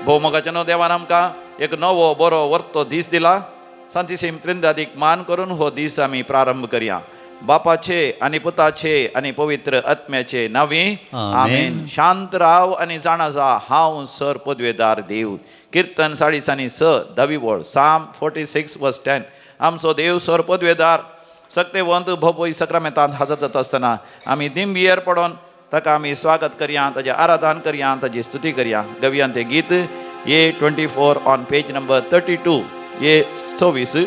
भोवमोगाच्या न्हू देवान आमकां एक नवो बरो वर्तो दीस दिला. सांतिसीम त्रिंदादीक मान करून हो दीस आमी प्रारंभ करया. बापाचे आनी पुताचे आनी पवित्र आत्म्याचे नांवी आमेन. शांत राव आनी जाणा जा, हांव सर पदवेदार देव. किर्तन 46 धावी वळ, साम 46 वर्स 10. आमचो देव सर पदवेदार सक्तेवंत भोवय सक्रामेंतांत हजर जाता आसतना आमी दिंबियेर पडोन ताका आमी स्वागत करया, ताजें आराधन करया, ताजी स्तुती करया. गवयान तें गीत A 24 on page number 32, A 24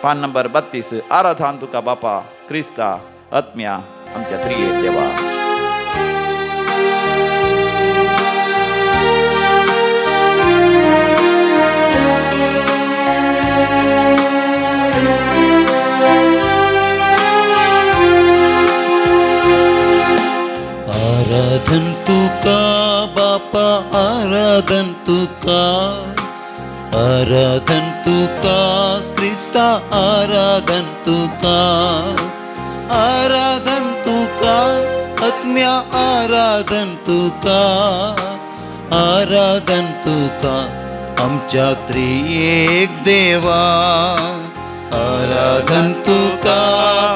पान नंबर 32. आराधन तुका बापा क्रिस्ता आत्म्या आमच्या त्रिये देवा. आराधन तुका बापा, आराधन तुका, आराधन तुका क्रिस्ता, आराधन तुका, आराधन तुका आत्म्या, आराधन तुका, आराधन तुका आमच्या त्रियेक देवा. आराधन तुका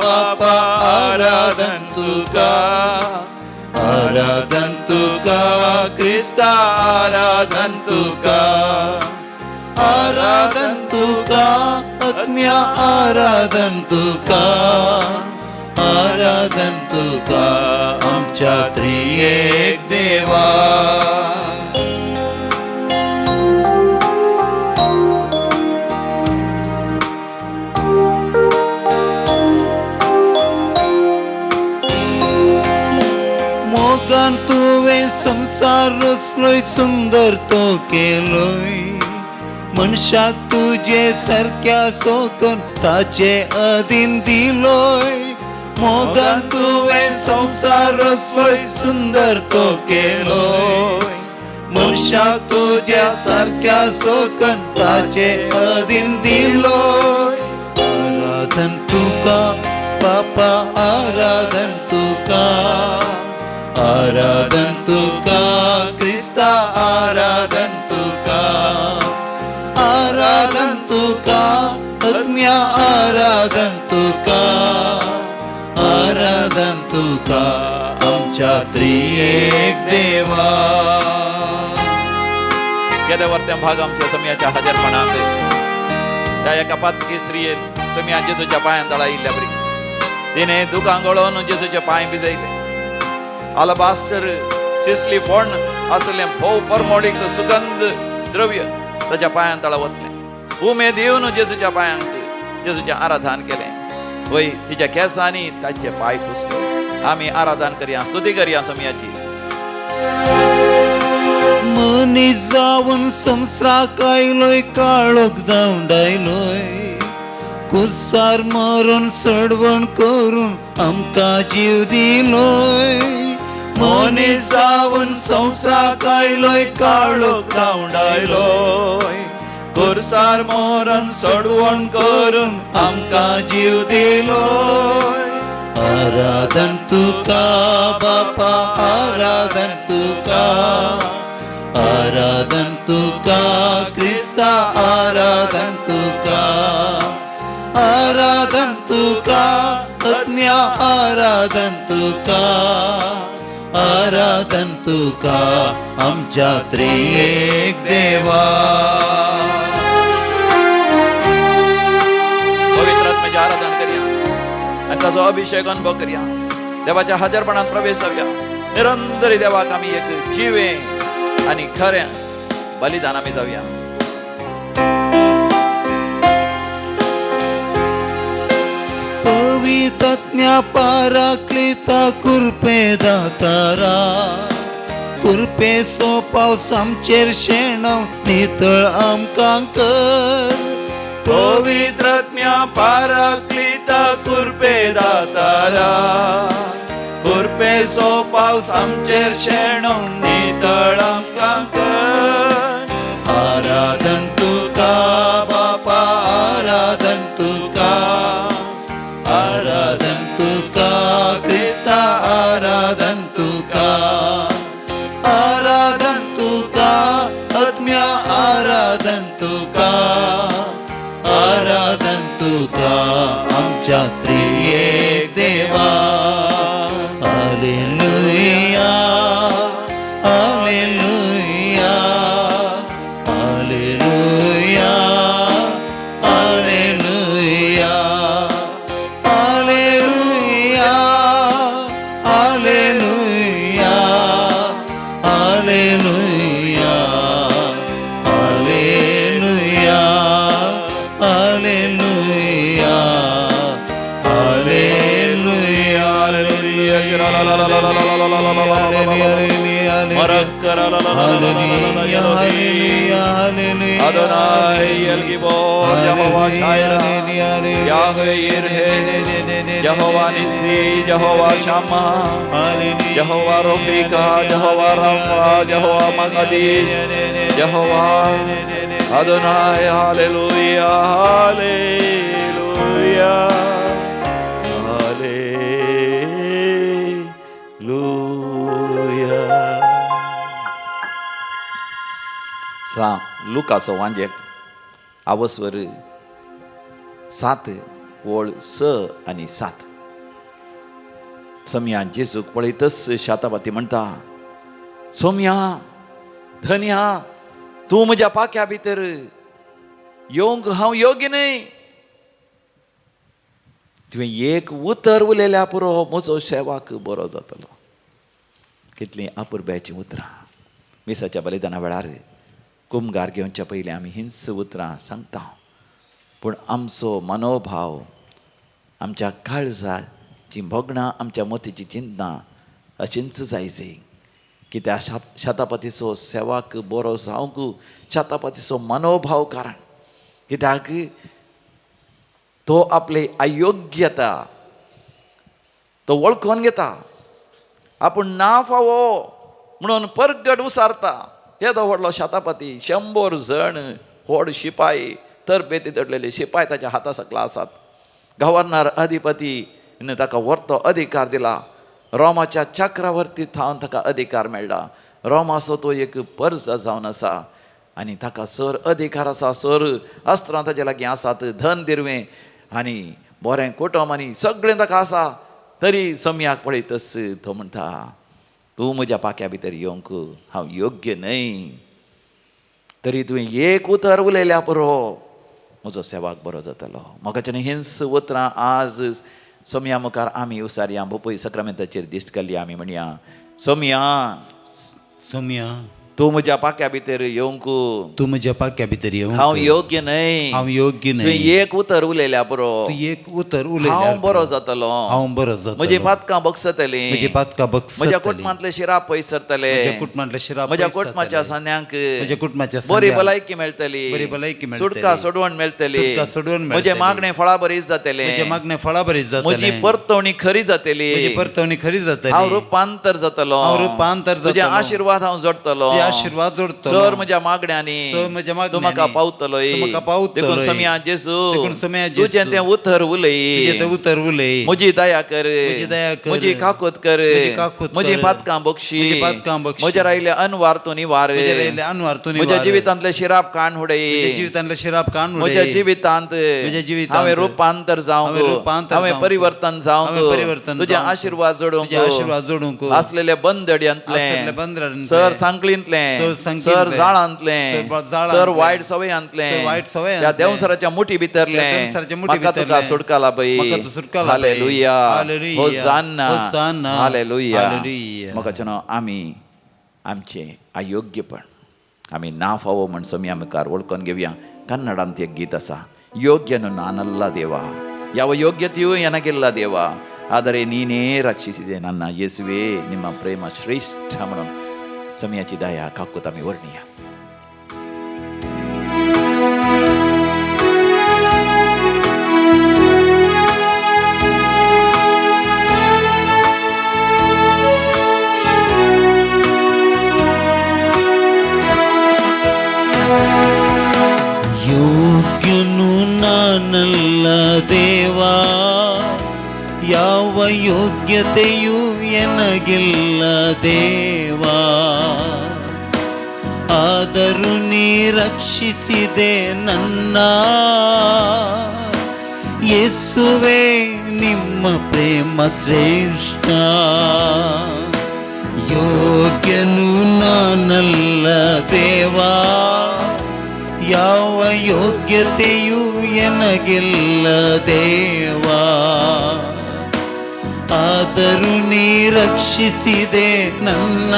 बापा, आराधन तुका, आराधन तुका क्रिस्ता, आराधन तुका, आराधन तुका आत्म्या, आराधन तुका, आराधन तुका आमच्या त्रियेक देवा. मोगान तुवें संवसार रचलोय, सुंदर तो केलोय, मनशाक तुजे सारक्या सोकन ताचे अधीन दिलोय. मोगान तुवें संवसार रचलोय, सुंदर तो केलोय, मनशाक तुज्या सारक्या सोकन ताचे अधीन दिलोय. आराधन तुका बापा, आराधन तुका, आराधन तुका क्रिस्ता, आराधन तुका, आराधन तुका आत्म्या, आराधन तुका, आराधन तुका आमच्या त्रियेक देवा. केदे वरतें भाग आमच्या समयाच्या हजरपणांत त्या एका पातकी स्त्रियेन समया जेसूच्या पांयान तळा इल्ल्या बरी तिणें दुकां गळोवन जेसूचे पांय भिजयले. आलबास्टर सिसली फोण आसलें भोव परमोडीक सुगंध द्रव्य ताच्या पांयान तळा वतलें. उमेद येवन जेसूच्या पांयांक जेसूचें आराधन केलें. वय तिच्या केंसांनी ताचे पांय पुसले. आमी आराधन करया, स्तुती करया समयाची. मनीस जावन संवसाराक आयलोय, काळोख धांवडायलोय, कुर्सार मरून सडवण करून आमकां जीव दिलोय. मनीस जावन संवसाराक आयलोय, काळोख धांवडायलोय, कुर्सार मरण सडवण करून आमकां जीव दिलोय. आराधन तुका बापा, आराधन तुका, आराधन तुका क्रिस्ता, आराधन तुका, आराधन तुका आत्म्या, आराधन तुका, आराधन तुका आमच्या त्रियेक देवा. पवित्र आत्म्याचें आराधन करया आनी ताचो अभिषेक अनुभव करया. देवाच्या हजरपणांत प्रवेश जावया. निरंतरी देवाक आमी एक जिवें आनी खरें बलिदान आमी जावया. पवित्रज्ञा पाराक्लिता कुरपे दातारा, कुरपेचो पावस आमचेर शेणव नितळ आमकां कर. पवित्रज्ञा पाराक्लिता कुरपे दातारा, कुरपेचो पावस आमचेर शेणव नितळ आमकां कर. आराधन तुका बापा, आराधन तुका, आराधन तुका क्रिस्ता, आराधन तुका, आराधन तुका आत्म्या, आमच्या त्रियेक देवा. Hallelujah, hallelujah, hallelujah, hallelujah, hallelujah, hallelujah, hallelujah, hallelujah, hallelujah, hallelujah. Adonai El Gibor, Jehovah Jireh, Yahweh Yireh, Jehovah Nissi, Jehovah Shammah, Jehovah Rofika, Jehovah Rapha, Jehovah Makadish, Jehovah Adonai. Hallelujah, Hallelujah, Hallelujah. सा लुकासो वांजेल आवस्वर 7 ओळ 6 आनी 7. सोम्या जेजूक पळयतच शातापाती म्हणटा, सोम्या धन्या, तूं म्हज्या पाख्या भितर येवंक हांव योग्य न्हय. तुवें एक उतर उलयल्या पुरो, म्हजो शेवाक बरो जातलो. कितलीं अपुरबायेचीं उतरां. मिसाच्या बलिदाना वेळार कुमगार घेवच्या पयलीं आमी हींच उतरां सांगता, पूण आमचो मनोभाव, आमच्या काळजाची भोगणां, आमच्या मतीची चिंतना अशींच जायची की त्या शातापातीचो सेवाक बरो जावंक शातापातीचो मनोभाव कारण कित्याक तो आपली अयोग्यता तो वळखून घेता, आपूण ना फावो म्हणून परगट उसारता. येदो व्हडलो शातापाती, 100 जण व्हड शिपाय, तरबेती दडलेले शिपाय ताच्या हाता सकला आसात. गव्हर्नर अधिपती ताका व्हरतो अधिकार दिला. रोमाच्या चक्रवर्ती थावन ताका अधिकार मेळ्ळा. रोमाचो तो एक पर्ज जावन आसा आनी ताका सर अधिकार आसा, सर अस्त्रां ताजे लागीं आसात, धन दिरवें आनी बरें कुटुंब आनी सगळें ताका आसा. तरी सम्याक पळयतच तो म्हणटा, तूं म्हज्या पाख्या भितर येवंक हांव योग्य न्हय, तरी तुवें एक उतर उलयल्या पुरो, म्हजो सेवाक बरो जातलो. म्हाकाच्यान हींच उतरां आज सोमया मुखार आमी उसारया. बोपय सक्रामेंताचेर दिश्ट घाली आमी म्हणया, सोमया, सोमया, तूं म्हज्या पाख्या भितर येवंक, तूं म्हज्या पाख्या भितर येवंक हांव योग्य न्हय, हांव योग्य न्हय, तुवें एक उतर उलयल्या पुरो, तूं एक उतर उलयल्यार हांव बरो जातलो, हांव बरो जातलो, म्हजी पातकां बगसतलीं, म्हजी पातकां बगसतलीं, म्हज्या कुटुंबांतले शिराप पयस सरतले, म्हज्या कुटुंबांतले शिराप, म्हज्या कुटुंबाच्या सांद्यांक, म्हज्या कुटुंबाच्या बरी भलायकी मेळटली, बरी भलायकी मेळटली, सुटका सोडवण मेळटली, सुटका सोडवण मेळटली, म्हजें मागणें फळा बरीच जातलें, म्हजें मागणें फळा बरीच जातलें, म्हजी परतवणी खरी जातली, म्हजी परतवणी खरी जातली, हांव रुपांतर जातलो, हांव रुपांतर जातलो, तुजे आशिर्वाद हांव जोडटलो, आशीर्वाद जोडटलो, सर म्हज्या मागण्यांनी, सर म्हज्या मागण्यांनी तूं म्हाका पावतलो, तूं म्हाका पावतलो. देखून सोमया जेजू, देखून सोमया जेजू, तुजें तें उतर उलय, तुजें तें उतर उलय, म्हजी दया कर, म्हजी दया कर, म्हजी काकूत कर, म्हजी काकूत कर, म्हजी पातकां बक्षी, म्हजी पातकां बक्षी, म्हज्या रायले अनवार तूं निवार, म्हज्या रायले अनवार तूं निवार, म्हज्या जिवितांतले शिराप काण उडय, म्हज्या जिवितांतले शिराप काण उडय, म्हज्या जिवितांत, म्हज्या जिवितांत हांवें रुपांतर जावंक, हांवें परिवर्तन जावंक, तुजें आशिर्वाद जोडूंक, तुजें आशिर्वाद जोडूंक, आसलेले बंदड्यांतलें, सर सांकळींतलें, सर जाळांतलें, सर वायट सवयांतलें, त्या देंवसराच्या मुठी भितरलें म्हाका तुका सुटका लाभय. Hallelujah, होसान्ना, hallelujah. म्हाका आमी आमचें अयोग्यपण आमी ना फावो म्हण सोमया मुखार वळखून घेवया. कन्नडांत एक गीत आसा, ಯೋಗ್ಯನು ನಾನಲ್ಲ ದೇವಾ, ಯಾವ ಯೋಗ್ಯತೆಯೂ ನನಗಿಲ್ಲ ದೇವಾ, ಆದರೆ ನೀನೇ ರಕ್ಷಿಸಿದೆ ನನ್ನ ಯೇಸುವೇ, ನಿಮ್ಮ ಪ್ರೇಮ ಶ್ರೇಷ್ಠ म्हणून समयाची दया काकूत आमी वर्णिया. ಯೋಗ್ಯನು ನಾನಲ್ಲ ದೇವಾ, ಯಾವ ಯೋಗ್ಯತೆಯೂ ಎನಗಿಲ್ಲ ದೇವಾ, ಆದರೂ ನೀ ರಕ್ಷಿಸಿದೆ ನನ್ನ, ಯೇಸುವೇ ನಿಮ್ಮ ಪ್ರೇಮ ಶ್ರೇಷ್ಠ. ಯೋಗ್ಯನು ನಾನಲ್ಲ ದೇವಾ, ಯಾವ ಯೋಗ್ಯತೆಯೂ ಎನಗಿಲ್ಲ ದೇವಾ. ಆದರೂ ನೀ ರಕ್ಷಿಸಿದೆ ನನ್ನ,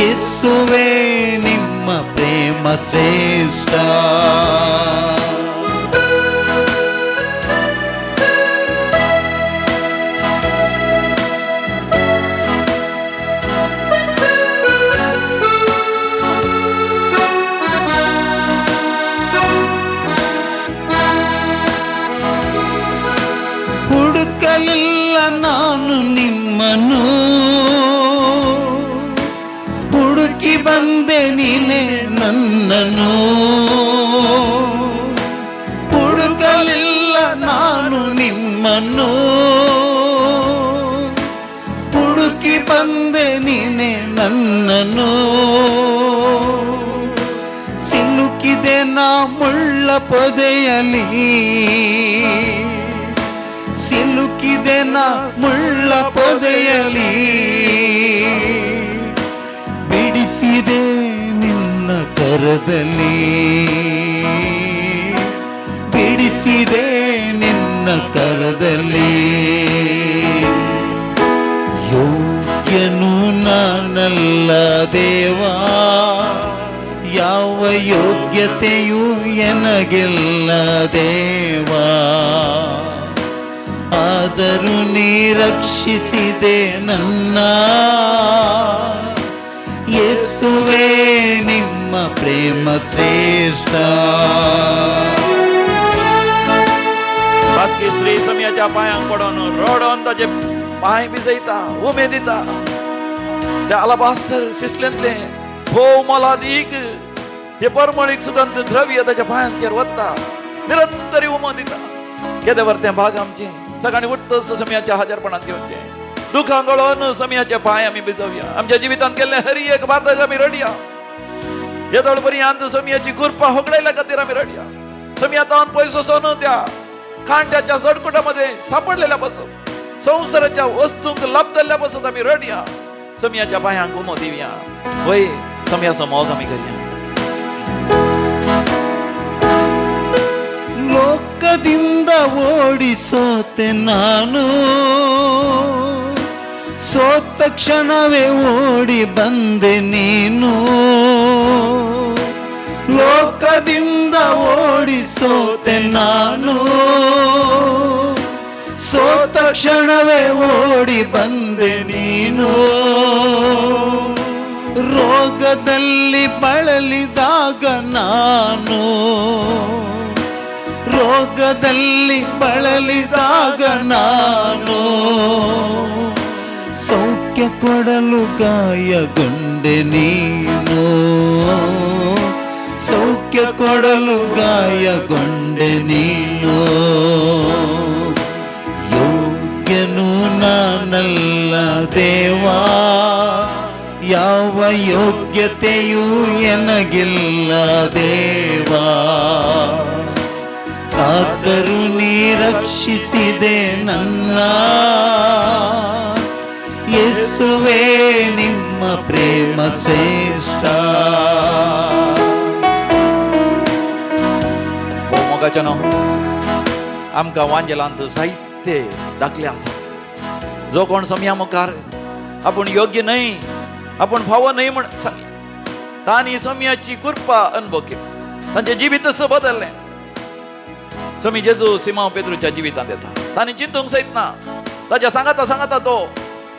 ಯೇಸುವೇ ನಿಮ್ಮ ಪ್ರೇಮ ಶ್ರೇಷ್ಠ. ಹುಡುಕಲಿಲ್ಲ ನಾನು ನಿಮ್ಮನ್ನು, ಹುಡುಕಿ ಬಂದೆ ನೀನೆ ನನ್ನನ್ನು. ಹುಡುಕಲಿಲ್ಲ ನಾನು ನಿಮ್ಮನ್ನು, ಹುಡುಕಿ ಬಂದೆ ನೀನೆ ನನ್ನನ್ನು. ಸಿಲುಕಿದೆ ನಾ ಮುಳ್ಳ ಪೊದೆಯಲಿ, ಸಿಲುಕಿದೆ ನಾ ಮುಳ್ಳ ಪೊದೆಯಲಿ. ಬಿಡಿಸಿದೆ ನಿನ್ನ ಕರದಲ್ಲಿ, ಬಿಡಿಸಿದೆ ನಿನ್ನ ಕರದಲ್ಲಿ. ಯೋಗ್ಯನು ನಾನಲ್ಲ ದೇವಾ, ಯಾವ ಯೋಗ್ಯತೆಯೂ ಎನಗಿಲ್ಲ ದೇವಾ. ಆದರೂ ನೀ ರಕ್ಷಿಸಿದೆ ನನ್ನ, ಯೇಸುವೇ ನಿಮ್ಮ ಪ್ರೇಮ ಶ್ರೇಷ್ಠ. बाकी स्त्री समयाच्या पांयांक पडोन रडोन ताजे पांय भिजयता, उमेद दिता. त्या आलाबास्टर शिसलेंतले भोव मोलादीक ते परमळीक सुगंध द्रव्य ताच्या पांयांचेर वता, निरंतरी उमो दिता. केदे वर तें भाग आमचें सकाळी उठतच समयाच्या हाजरपणांत घेवचें, दुखां गळोन समयाचे पांय आमी भिजोवया. आमच्या जिवितांत केल्लें हरी एक बातक आमी रडया. येदोळ पर्यंत समयाची कृपा होगडायल्या खातीर आमी रडया. समया तावन पयस वचोन त्या कांट्याच्या सडकुटामध्ये सापडलेल्या पासून, संवसाराच्या वस्तूंक लब्दल्ल्या पासून आमी रडया. समयाच्या पांयांक उमो दिवया, वय समयाचो मोग आमी करया. ಲೋಕದಿಂದ ಓಡಿಸೋತೆ ನಾನು, ಸೋತ ಕ್ಷಣವೇ ಓಡಿ ಬಂದೆ ನೀನು. ಲೋಕದಿಂದ ಓಡಿಸೋತೆ ನಾನು, ಸೋತ ಕ್ಷಣವೇ ಓಡಿ ಬಂದೆ ನೀನು. ರೋಗದಲ್ಲಿ ಬಳಲಿದಾಗ ನಾನು, ರೋಗದಲ್ಲಿ ಬಳಲಿದಾಗ ನಾನು, ಸೌಖ್ಯ ಕೊಡಲು ಗಾಯಗೊಂಡೆ ನೀನು, ಸೌಖ್ಯ ಕೊಡಲು ಗಾಯಗೊಂಡೆ ನೀನು. ಯೋಗ್ಯನು ನಾನಲ್ಲ ದೇವಾ, ಯಾವ ಯೋಗ್ಯತೆಯೂ ಎನಗಿಲ್ಲ ದೇವಾ. ಆದರೂ ನೀ ರಕ್ಷಿಸಿದೆ ನನ್ನ, ಯೇಸುವೇ ನಿಮ್ಮ ಪ್ರೇಮ ಶ್ರೇಷ್ಠ. मोगाच्यानो, आमकां वांजेलांत जायते दाखले आसा. जो कोण समया मुखार आपूण योग्य न्हय, आपूण फावो न्हय म्हण सांगलें, तांणी समयाची कृपा अनुभव केली, तांचें जिवीत बदललें. समी जेजू सिमांव पेद्रूच्या जिवितांत येता, तांणी चिंतूंक सयत ना. ताच्या सांगाता सांगाता तो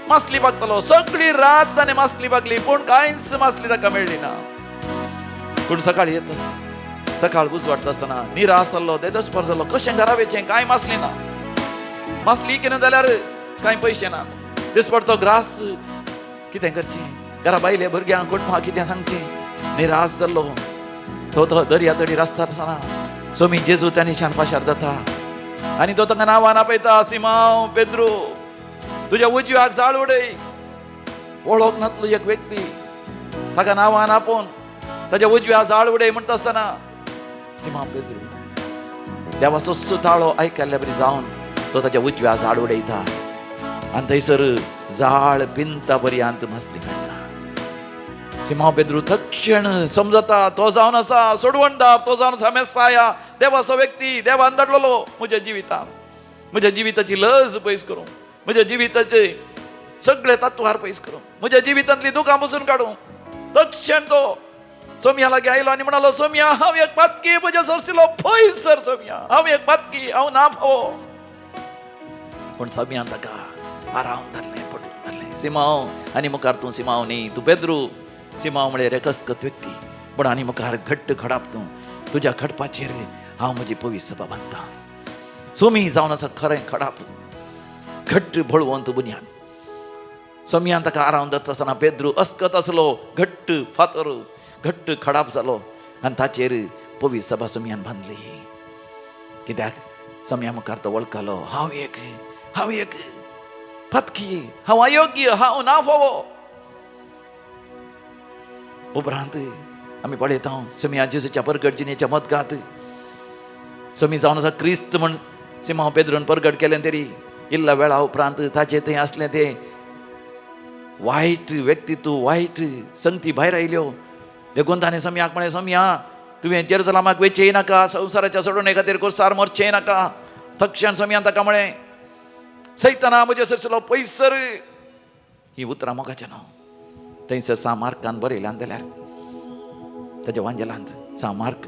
मासली बागतलो. सगळी रात ताणें मासली बागली, पूण कांयच मासली ताका मेळ्ळी ना. पूण सकाळी येत आसता, सकाळ उजवाडटा आसतना निराश जाल्लो, तेजस्पर जाल्लो, कशें घरा वयचें, कांय मासली ना. मासली केन्ना जाल्यार कांय पयशे ना. दिसपडतो तो ग्रास कितें करचें, घरा बायले भुरग्यांक कुटुंबाक कितें सांगचें, निराश जाल्लो तो तो दर्या तडीर आसता आसतना सोमी जेजू त्या निशान पाशार जाता आनी तो तांकां नांवान आपयता, सिमांव पेद्रू, तुज्या उजव्याक जाळ उडय. वळख नातलो एक व्यक्ती ताका नांवान आपोवन ताज्या उजव्या जाळ उडय म्हणटा आसतना सिमांव पेद्रू देवाचो सुताळो आयकल्ल्या बरी जावन तो ताच्या उजव्या झाड उडयता आनी थंयसर जाळ पिंता पर्यंत मासली मेळटा. सिमांव पेद्रू तक्षण समजता तो जावन आसा सोडवणदार, तो जावन आसा मेस्साया, देवाचो व्यक्ती, देवान धाडलेलो म्हज्या जिवितान, म्हज्या जिविताची लज पयस करूं, म्हज्या जिविताचे सगळे तत्वार पयस करूं, म्हज्या जिवितांतली दुकां बसून काडूं. तक्षण तो सोम्या लागीं आयलो आनी म्हणालो, सोम्या हांव एक पातकी, म्हज्या सरसिलो पयस सर सोम्या, हांव एक पातकी, हांव ना फावो. पूण सोम्यान ताका आराम धरलें, पटलून धरलें. सिमांव आनी मुखार तूं सिमांव न्ही, तूं पेद्रू. सिमांव म्हळ्यार एकस्कत व्यक्ती, पूण आनी मुखार घट्ट खडाप तूं, तुज्या खडपाचेर हांव म्हजी पवित्र सभा बांदता. सोमी जावन आसा खरें खडाप, घट्ट बळवंत बुन्याद. सोमयान ताका आराम धरता आसतना पेद्रू अस्कत आसलो, घट्ट फातर, घट्ट खडाप जालो आनी ताचेर पवित्र सभा सोमयान बांदली. कित्याक सोमया मुखार तो वळखलो, हांव एक, हांव एक पातकी, हांव अयोग्य, हांव ना फावो. उपरांत आमी पळयता सोमया जेजूच्या परगट जिणेच्या मदगात सोमी जावन आसा क्रिस्त म्हण सिमांव पेद्रून परगट केलें तरी इल्ल्या वेळा उपरांत ताचे थंय आसलें तें वायट व्यक्तित्व, वायट संगती भायर आयल्यो. देखून ताणें सोमयाक म्हळें, सोमया तुवें जेरुजलामाक वेचेय नाका, संवसाराच्या सोडवणे खातीर कोर्सार मरचेय नाका. तक्षण सोमयान ताका म्हळें, सैताना म्हजे सरसलो पयसर. ही उतरां मोगाचें न्हू, थंयसर सा मार्कान बरयल्यान जाल्यार ताच्या वांजेलांत सा मार्क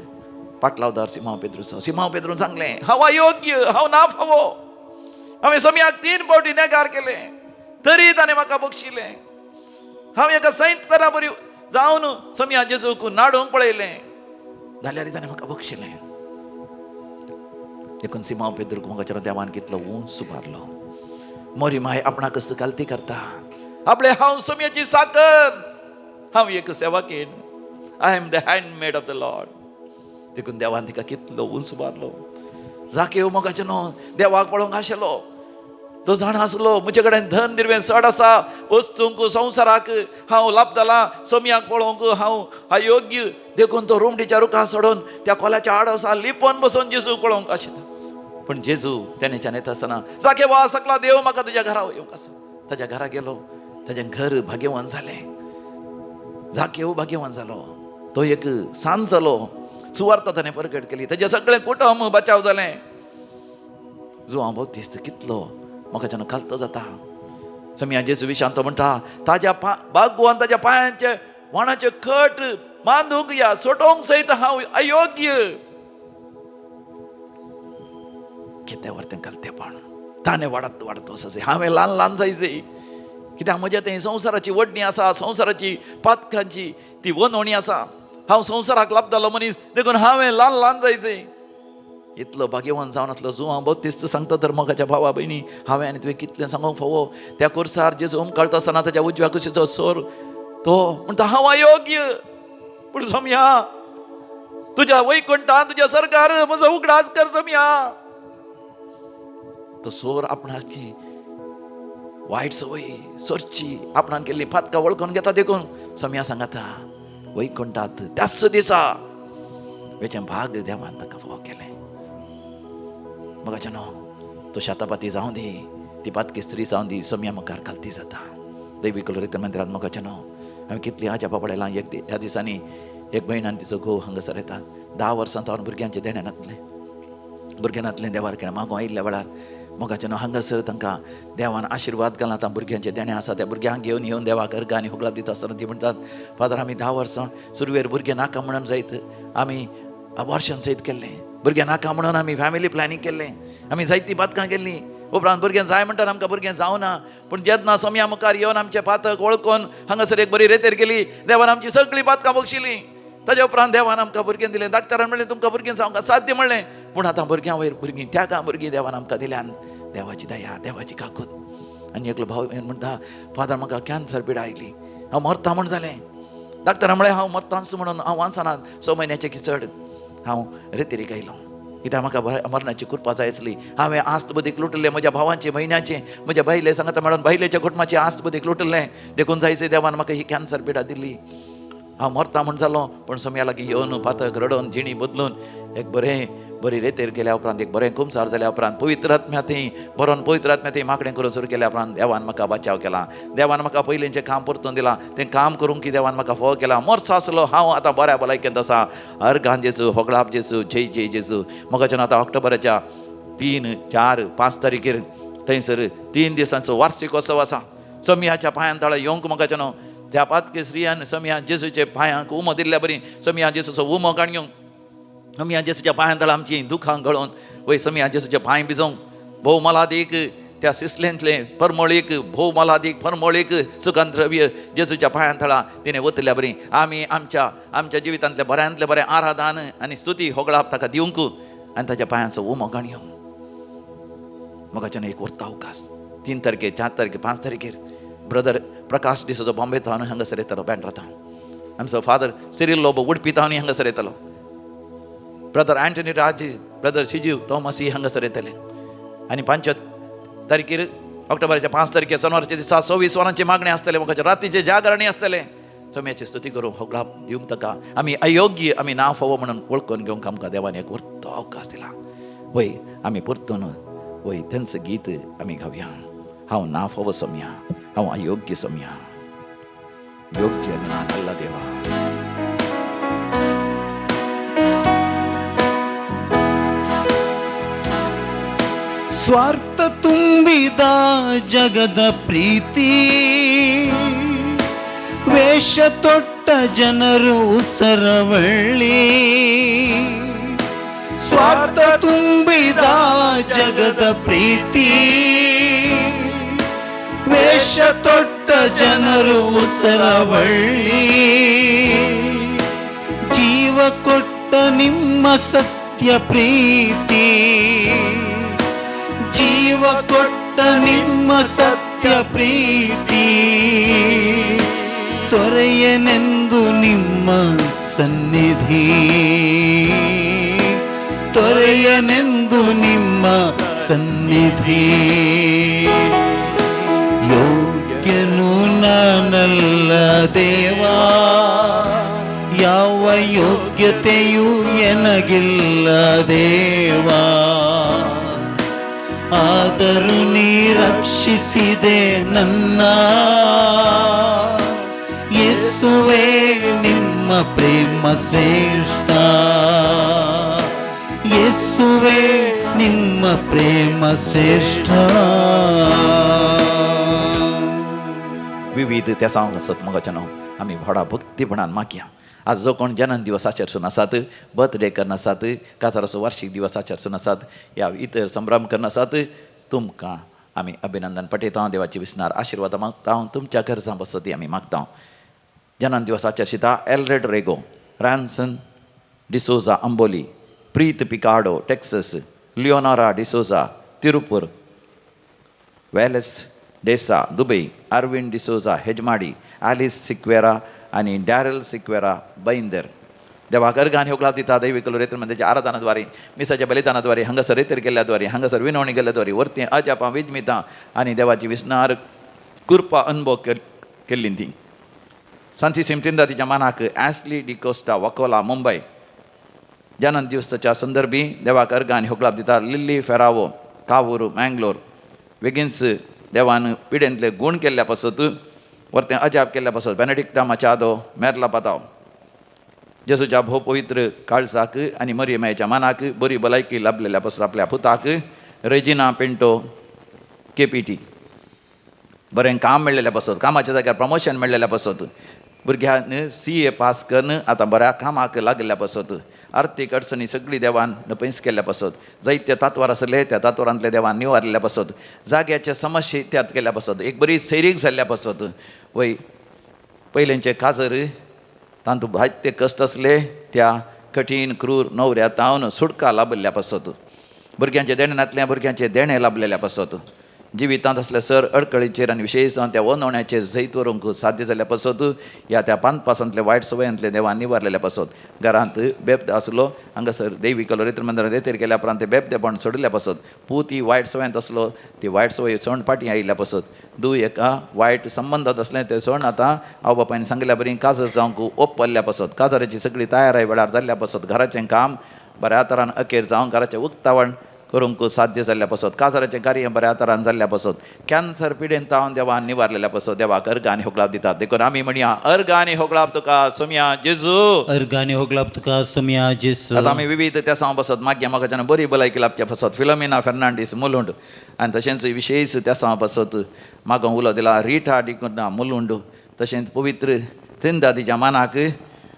पाटलावदार सिमांव पेद्रूचो. सिमांव पेद्रून सांगलें, हांव अयोग्य, हांव ना फावो, हांवें सोमयाक 3 फावटी नेगार केलें तरी ताणें म्हाका बक्षिलें, हांव एका सैंतरा बरी जावन सोमया जेजूक नाडूंक पळयलें जाल्यार ताणें म्हाका बक्षिलें. देखून सिमांव पेद्रूक मोगाच्या देवान कितलो उंच उबारलो. मोरी माय आपणाक कसो कालती करता, आपले हांव सोमयाची साकर, हांव एक सेवाकीण, I am the handmaid of the Lord. देखून देवान तिका कितलो उंच उबारलो. जाकेव मोगाचें न्हू देवाक पळोवंक आशिल्लो, तो जाणा आसलो म्हजे कडेन धन दिर्वें चड आसा, वस्तूंक संवसाराक हांव लाबदलां, सोमयाक पळोवंक हांव अयोग्य. देखून तो रुमडीच्या रुखां सोडून त्या कोल्याच्या आडोसा लिपोवन बसून जेजू पळोवंक आशिल्लो. पूण जेजू तेणेच्यान येता आसतना जाके वा सकला देव म्हाका तुज्या घरा येवंक आसा. ताज्या घरा गेलो, ताजें घर भाग्यवान जालें. जाकेव भाग्यवान जालो, तो एक सांज जालो, सुवार्थ ताणें परगट केली, ताजें सगळें कुटुंब बचाव जालें. जुवां बौतिस्त कितलो म्हाका खालतो जाता. सोमया जेजू विशांत तो म्हणटा, ताज्या बागवान ताज्या पांयांचे वाणाचे खट बांदूंक या सोटोवंक सयत हांव अयोग्य. कितें तें घालतेपण ताणें वाडत वाडत वचचे, हांवें ल्हान ल्हान जायचे, कित्याक म्हज्या थंय संवसाराची वडणी आसा, संवसाराची पातकांची ती वनवणी आसा, हांव संवसाराक लाबतालो मनीस, देखून हांवें ल्हान ल्हान जायचे. इतलो भाग्यवान जावन आसलो जुवां बत्तीस सांगता तर मोगाच्या भावा भयणी, हांवें आनी तुवें कितलें सांगूंक फावो. त्या कोर्सार जेजू उमकळटा आसतना ताच्या उजव्या कुशीचो सोर तो म्हणटा, हांव अयोग्य, पूण सोमया तुज्या वैकुंठान तुज्या सरकार म्हजो उगडास कर सोमया. तो सोर आपणाची वायट संवय सोरची आपणान केल्ली पातकां वळखून घेता. देखून सोमया सांगता वैकुंठात त्याच दिसा वेचें भाग देवान ताका फावो केलें. मोगाच्या न्हू तो शातापाती जावं दी, ती पातकी स्त्री जावं दी, सोमया मुखार खालती जाता. दैवी कलोरित मंदिरांत मोगाच्या न्हू हांवें कितली आजापा पळयलां. एक ह्या दिसांनी एक भयण आनी तिचो घोव हांगासर येतात. 10 वर्सां तावन भुरग्यांचें देणें नातलें, भुरगें नातलें देवार केलें मागूं आयिल्ल्या वेळार मोगाचें न्हू हांगासर तांकां देवान आशिर्वाद घाला. आतां भुरग्यांचें देणें आसा, त्या भुरग्यांक घेवन येवन देवाक अर्गां आनी हुगलां दिता आसतना ती म्हणटात, फादर आमी 10 वर्सां सुरवेर भुरगें नाका म्हणून जायत आमी अबॉर्शन सयत केल्लें, भुरगें नाका म्हणून आमी फॅमिली प्लॅनिंग केल्लें, आमी जायतीं पातकां केल्लीं. उपरांत भुरगें जाय म्हणटात आमकां भुरगें जावना, पूण जेन्ना सोमया मुखार येवन आमचें पातक वळखून हांगासर एक बरी रेतेर केली, देवान आमची सगळीं पातकां बक्षिलीं. ताज्या उपरांत देवान आमकां भुरगें दिलें. डाक्टरान म्हणलें तुमकां भुरगें जावंक असाध्य म्हणलें, पूण आतां भुरग्यां वयर भुरगीं, त्यागां भुरगीं देवान आमकां दिल्यान. देवाची दया, देवाची काकूत. आनी एकलो भाव म्हणटा, फादर म्हाका कॅन्सर पिडा आयली, हांव मरता म्हण जालें. डाक्टरान म्हणलें हांव मरतांच म्हणून हांव वाचना, 6 म्हयन्याचें की चड हांव रेतेरीक आयलो, कित्याक म्हाका मरणाची कृपा जाय आसली. हांवें आस्त बदीक लुटलें म्हज्या भावांचे म्हयन्याचें, म्हज्या बायले सांगता म्हणून बायलेच्या कुटुंबाचें आस्त बदीक लुटलें, देखून जायचे देवान म्हाका ही कॅन्सर पिडा दिली. हांव मरता म्हण जालो, पूण समया लागीं येवन पातक रडोवन जिणी बदलून एक बरें बरी रेतेर केल्या उपरांत, एक बरें कुमसार जाल्या उपरांत, पवित्र आत्म्या थंय बरोवन पवित्र आत्म्या थंय मागणें करून सुरू केल्या उपरांत देवान म्हाका बचाव केला. देवान म्हाका पयलींचें काम परतून दिलां, तें काम करूंक की देवान म्हाका फोव केला. मोर्सो आसलो हांव आतां बऱ्या भलायकेंत आसा. अर्गान जेजू, होगळाप जेजू, जय जय जेजू. म्हज्यान आतां ऑक्टोबराच्या 3, 4, 5 तारखेर थंयसर 3 दिसांचो वार्षिकोत्सव आसा. समियाच्या पांयान तळा येवंक म्हाका न्हू त्या पातके स्त्रियान समिया जेजूचे पांयांक उमो दिल्ल्या बरी समिया जेजूचो उमो काडून घेवंक, समिया जेजूच्या पांयान तळा आमची दुखां गळोवन वय समिया जेजूचे पांय भिजोवंक भोव मोलादीक त्या सिसलेंतलें परमळीक, भोव मोलादीक परमळीक सुगंधद्रव्य जेजूच्या पांयान तळा तिणें वतल्या बरी आमी आमच्या आमच्या जिवितांतलें बऱ्यांतलें बरें आराधन आनी स्तुती होगळाप ताका दिवंक आनी ताच्या पांयांचो उमो काडून घेवंक. म्हज्यान एक व्हडलो अवकाश 3 तारखेर, 4 तारखेर, 5 तारखेर ब्रदर प्रकाश डिसोजो बॉम्बे थावन हांगासर येतलो बँड्रा थावन. आमचो फादर सिरील लोबो उडपी थावन हांगासर येतलो. ब्रदर अँटनी राज, ब्रदर शिजीव तोमसी हांगासर येतले. आनी 5 तारखेर ऑक्टोबराच्या 5 तारखेर सोनवारच्या दिसा 26 वरांची मागणें आसतलें. म्हाका रातीचें जागरणी आसतलें. सम्याची स्तुती करूं होगळाप दिवंक ताका आमी अयोग्य, आमी ना फावो म्हणून वळखून घेवंक आमकां देवान एक व्हडलो अवकाश दिला. वय आमी परतून वय तेंच गीत आमी गावया. हांव ना फावो सम्या, हांव अयोग्य सम्या, योग्य ना नल्ला देवा. ಸ್ವಾರ್ಥ ತುಂಬಿದ ಜಗದ ಪ್ರೀತಿ, ವೇಷ ತೊಟ್ಟ ಜನರು ಉಸರವಳ್ಳಿ. ಸ್ವಾರ್ಥ ತುಂಬಿದ ಜಗದ ಪ್ರೀತಿ, ವೇಷ ತೊಟ್ಟ ಜನರು ಉಸರವಳ್ಳಿ. ಜೀವ ಕೊಟ್ಟ ನಿಮ್ಮ ಸತ್ಯ ಪ್ರೀತಿ, ಜೀವ ಕೊಟ್ಟ ನಿಮ್ಮ ಸತ್ಯ ಪ್ರೀತಿ, ತೊರೆಯನೆಂದು ನಿಮ್ಮ ಸನ್ನಿಧಿ, ತೊರೆಯನೆಂದು ನಿಮ್ಮ ಸನ್ನಿಧಿ. ಯೋಗ್ಯನು ನಾನಲ್ಲ ದೇವಾ, ಯಾವ ಯೋಗ್ಯತೆಯೂ ಎನಗಿಲ್ಲ ದೇವಾ, ಆದರೂ ನೀ ರಕ್ಷಿಸಿದೆ ನನ್ನ ಯೇಸುವೇ, ನಿಮ್ಮ ಪ್ರೇಮ ಶ್ರೇಷ್ಠ, ಯೇಸುವೇ ನಿಮ್ಮ ಪ್ರೇಮ ಶ್ರೇಷ್ಠ. विविध तेसांव आसत मगाच्यानो आमी व्हडा भक्तीपणान मागया. आज जो कोण जन्म दिवस आचरसून आसात, बर्थडे करना आसात, काजाराचो वार्षिक दिवस आचरसून आसात, या इतर संभ्रम करना आसात, तुमकां आमी अभिनंदन पठयता. देवाची विसनार आशिर्वाद मागता, तुमच्या गरजां बसती आमी मागता. जन्म दिवस आचरशिता Elred Rego, Ranson D'Souza Amboli, Preet Picado Texas, Leonora D'Souza Tiruppur, Wallace D'Sa Dubai, Arvind D'Souza Hejmadi, Alice Sequeira आनी डॅरल सिक्वेरा बैंदर. देवाक अर्गान ह्यो क्लाप दिता. दैवी कलुरेत्र मंदिराच्या आराधनाद्वारे, मिसाच्या बलिदानाद्वारे, हांगासर रेतर केल्ल्याद्वारे, हांगासर विनवणी केल्ल्याद्वारे वरती अजापां विजमितां आनी देवाची विसनार कृपा अनुभव केल्ली ती. सांती सिमतिंदा तिच्या मानाक ॲस्ली डिकोस्टा वकोला मुंबय. जनन दिवसाच्या संदर्भी देवाक अर्गान ह्यो क्लाप दिता. लिल्ली फेरावो कावूर मँगलोर वेगींच देवान पिडेंतले गूण केल्ल्या पासत वरतें अजाप केल्ल्या पासत बेनेडिक्टा माचादो मेरला पाताव. जेजूच्या भोव पवित्र काळजाक आनी मरियमायच्या मानाक बरी भलायकी लाभलेल्या पासत आपल्या पुताक रेजिना पिंटो KPT. बरें काम मेळ्ळेल्या पासत, कामाच्या जाग्यार प्रमोशन मेळ्ळेल्या पासत, भुरग्यान CA पास करून आतां बऱ्या कामाक लागिल्ल्या पासत, आर्थीक अडचणी सगळी देवान नपयस केल्ल्या पासत, जायते तात्वार आसले त्या तात्वारांतले देवान निवारलेल्या पासत, जाग्याचे समस्या इत्यार्थ केल्ल्या पासत, एक बरी सैरीक जाल्ल्या पासत, वय पयलेंचे काजर तांतू जायते कश्ट आसले त्या कठीण क्रूर नवऱ्या तावन सुटका लाभिल्ल्या पासत, भुरग्यांचें देणें नातलें भुरग्यांचें देणें लाभलेल्या पासत, जिवितांत आसल्या सर अडकळीचेर आनी विशेश जावन त्या वनवण्याचेर जैत व्हरूंक साध्य जाल्ल्या पासत, ह्या त्या पानपासांतले वायट सवयांतले देवान निवारलेल्या पासत, घरांत बेबद आसलो हांगासर देवी कलोरेत्र मंदिरांत रेतेर केल्या उपरांत ते बेबदेपण सोडिल्ल्या पासत, पूत ही वायट सवयांत आसलो ती वायट सवय सोण फाटीं आयिल्ल्या पासत, दू एका वायट संबंदांत आसलें तें सोण आतां आवय बापायन सांगिल्ल्या बरी काजर जावंक ओपल्ल्या पासत, काजाराची सगळी तयाराय वेळार जाल्ल्या पासत, घराचें काम बऱ्या तरान अखेर जावन घराचें उक्तावण करूंक साध्य जाल्ल्या पासत, काजाराचें कार्य बऱ्या तरान जाल्ल्या पासत, कॅन्सर पिडेन तावन देवान निवारलेल्या पासत देवाक अर्ग आनी होगळाप दितात. देखून आमी म्हणया अर्ग आनी होगळाप तुका सोमया जेजू. अर्गानी होगलाप तुका सोमया जेजू. आतां आमी विविध त्या सांव पासत मागया म्हाका बरी भलायकी लाबच्या पासत फिलोमिना फेर्नांडीस मुलुंड आनी तशेंच विशेश त्या सांव पासत म्हाका उलो दिला रिटा डिकुना मुलुंड, तशेंच पवित्र त्रिंदादीच्या मानाक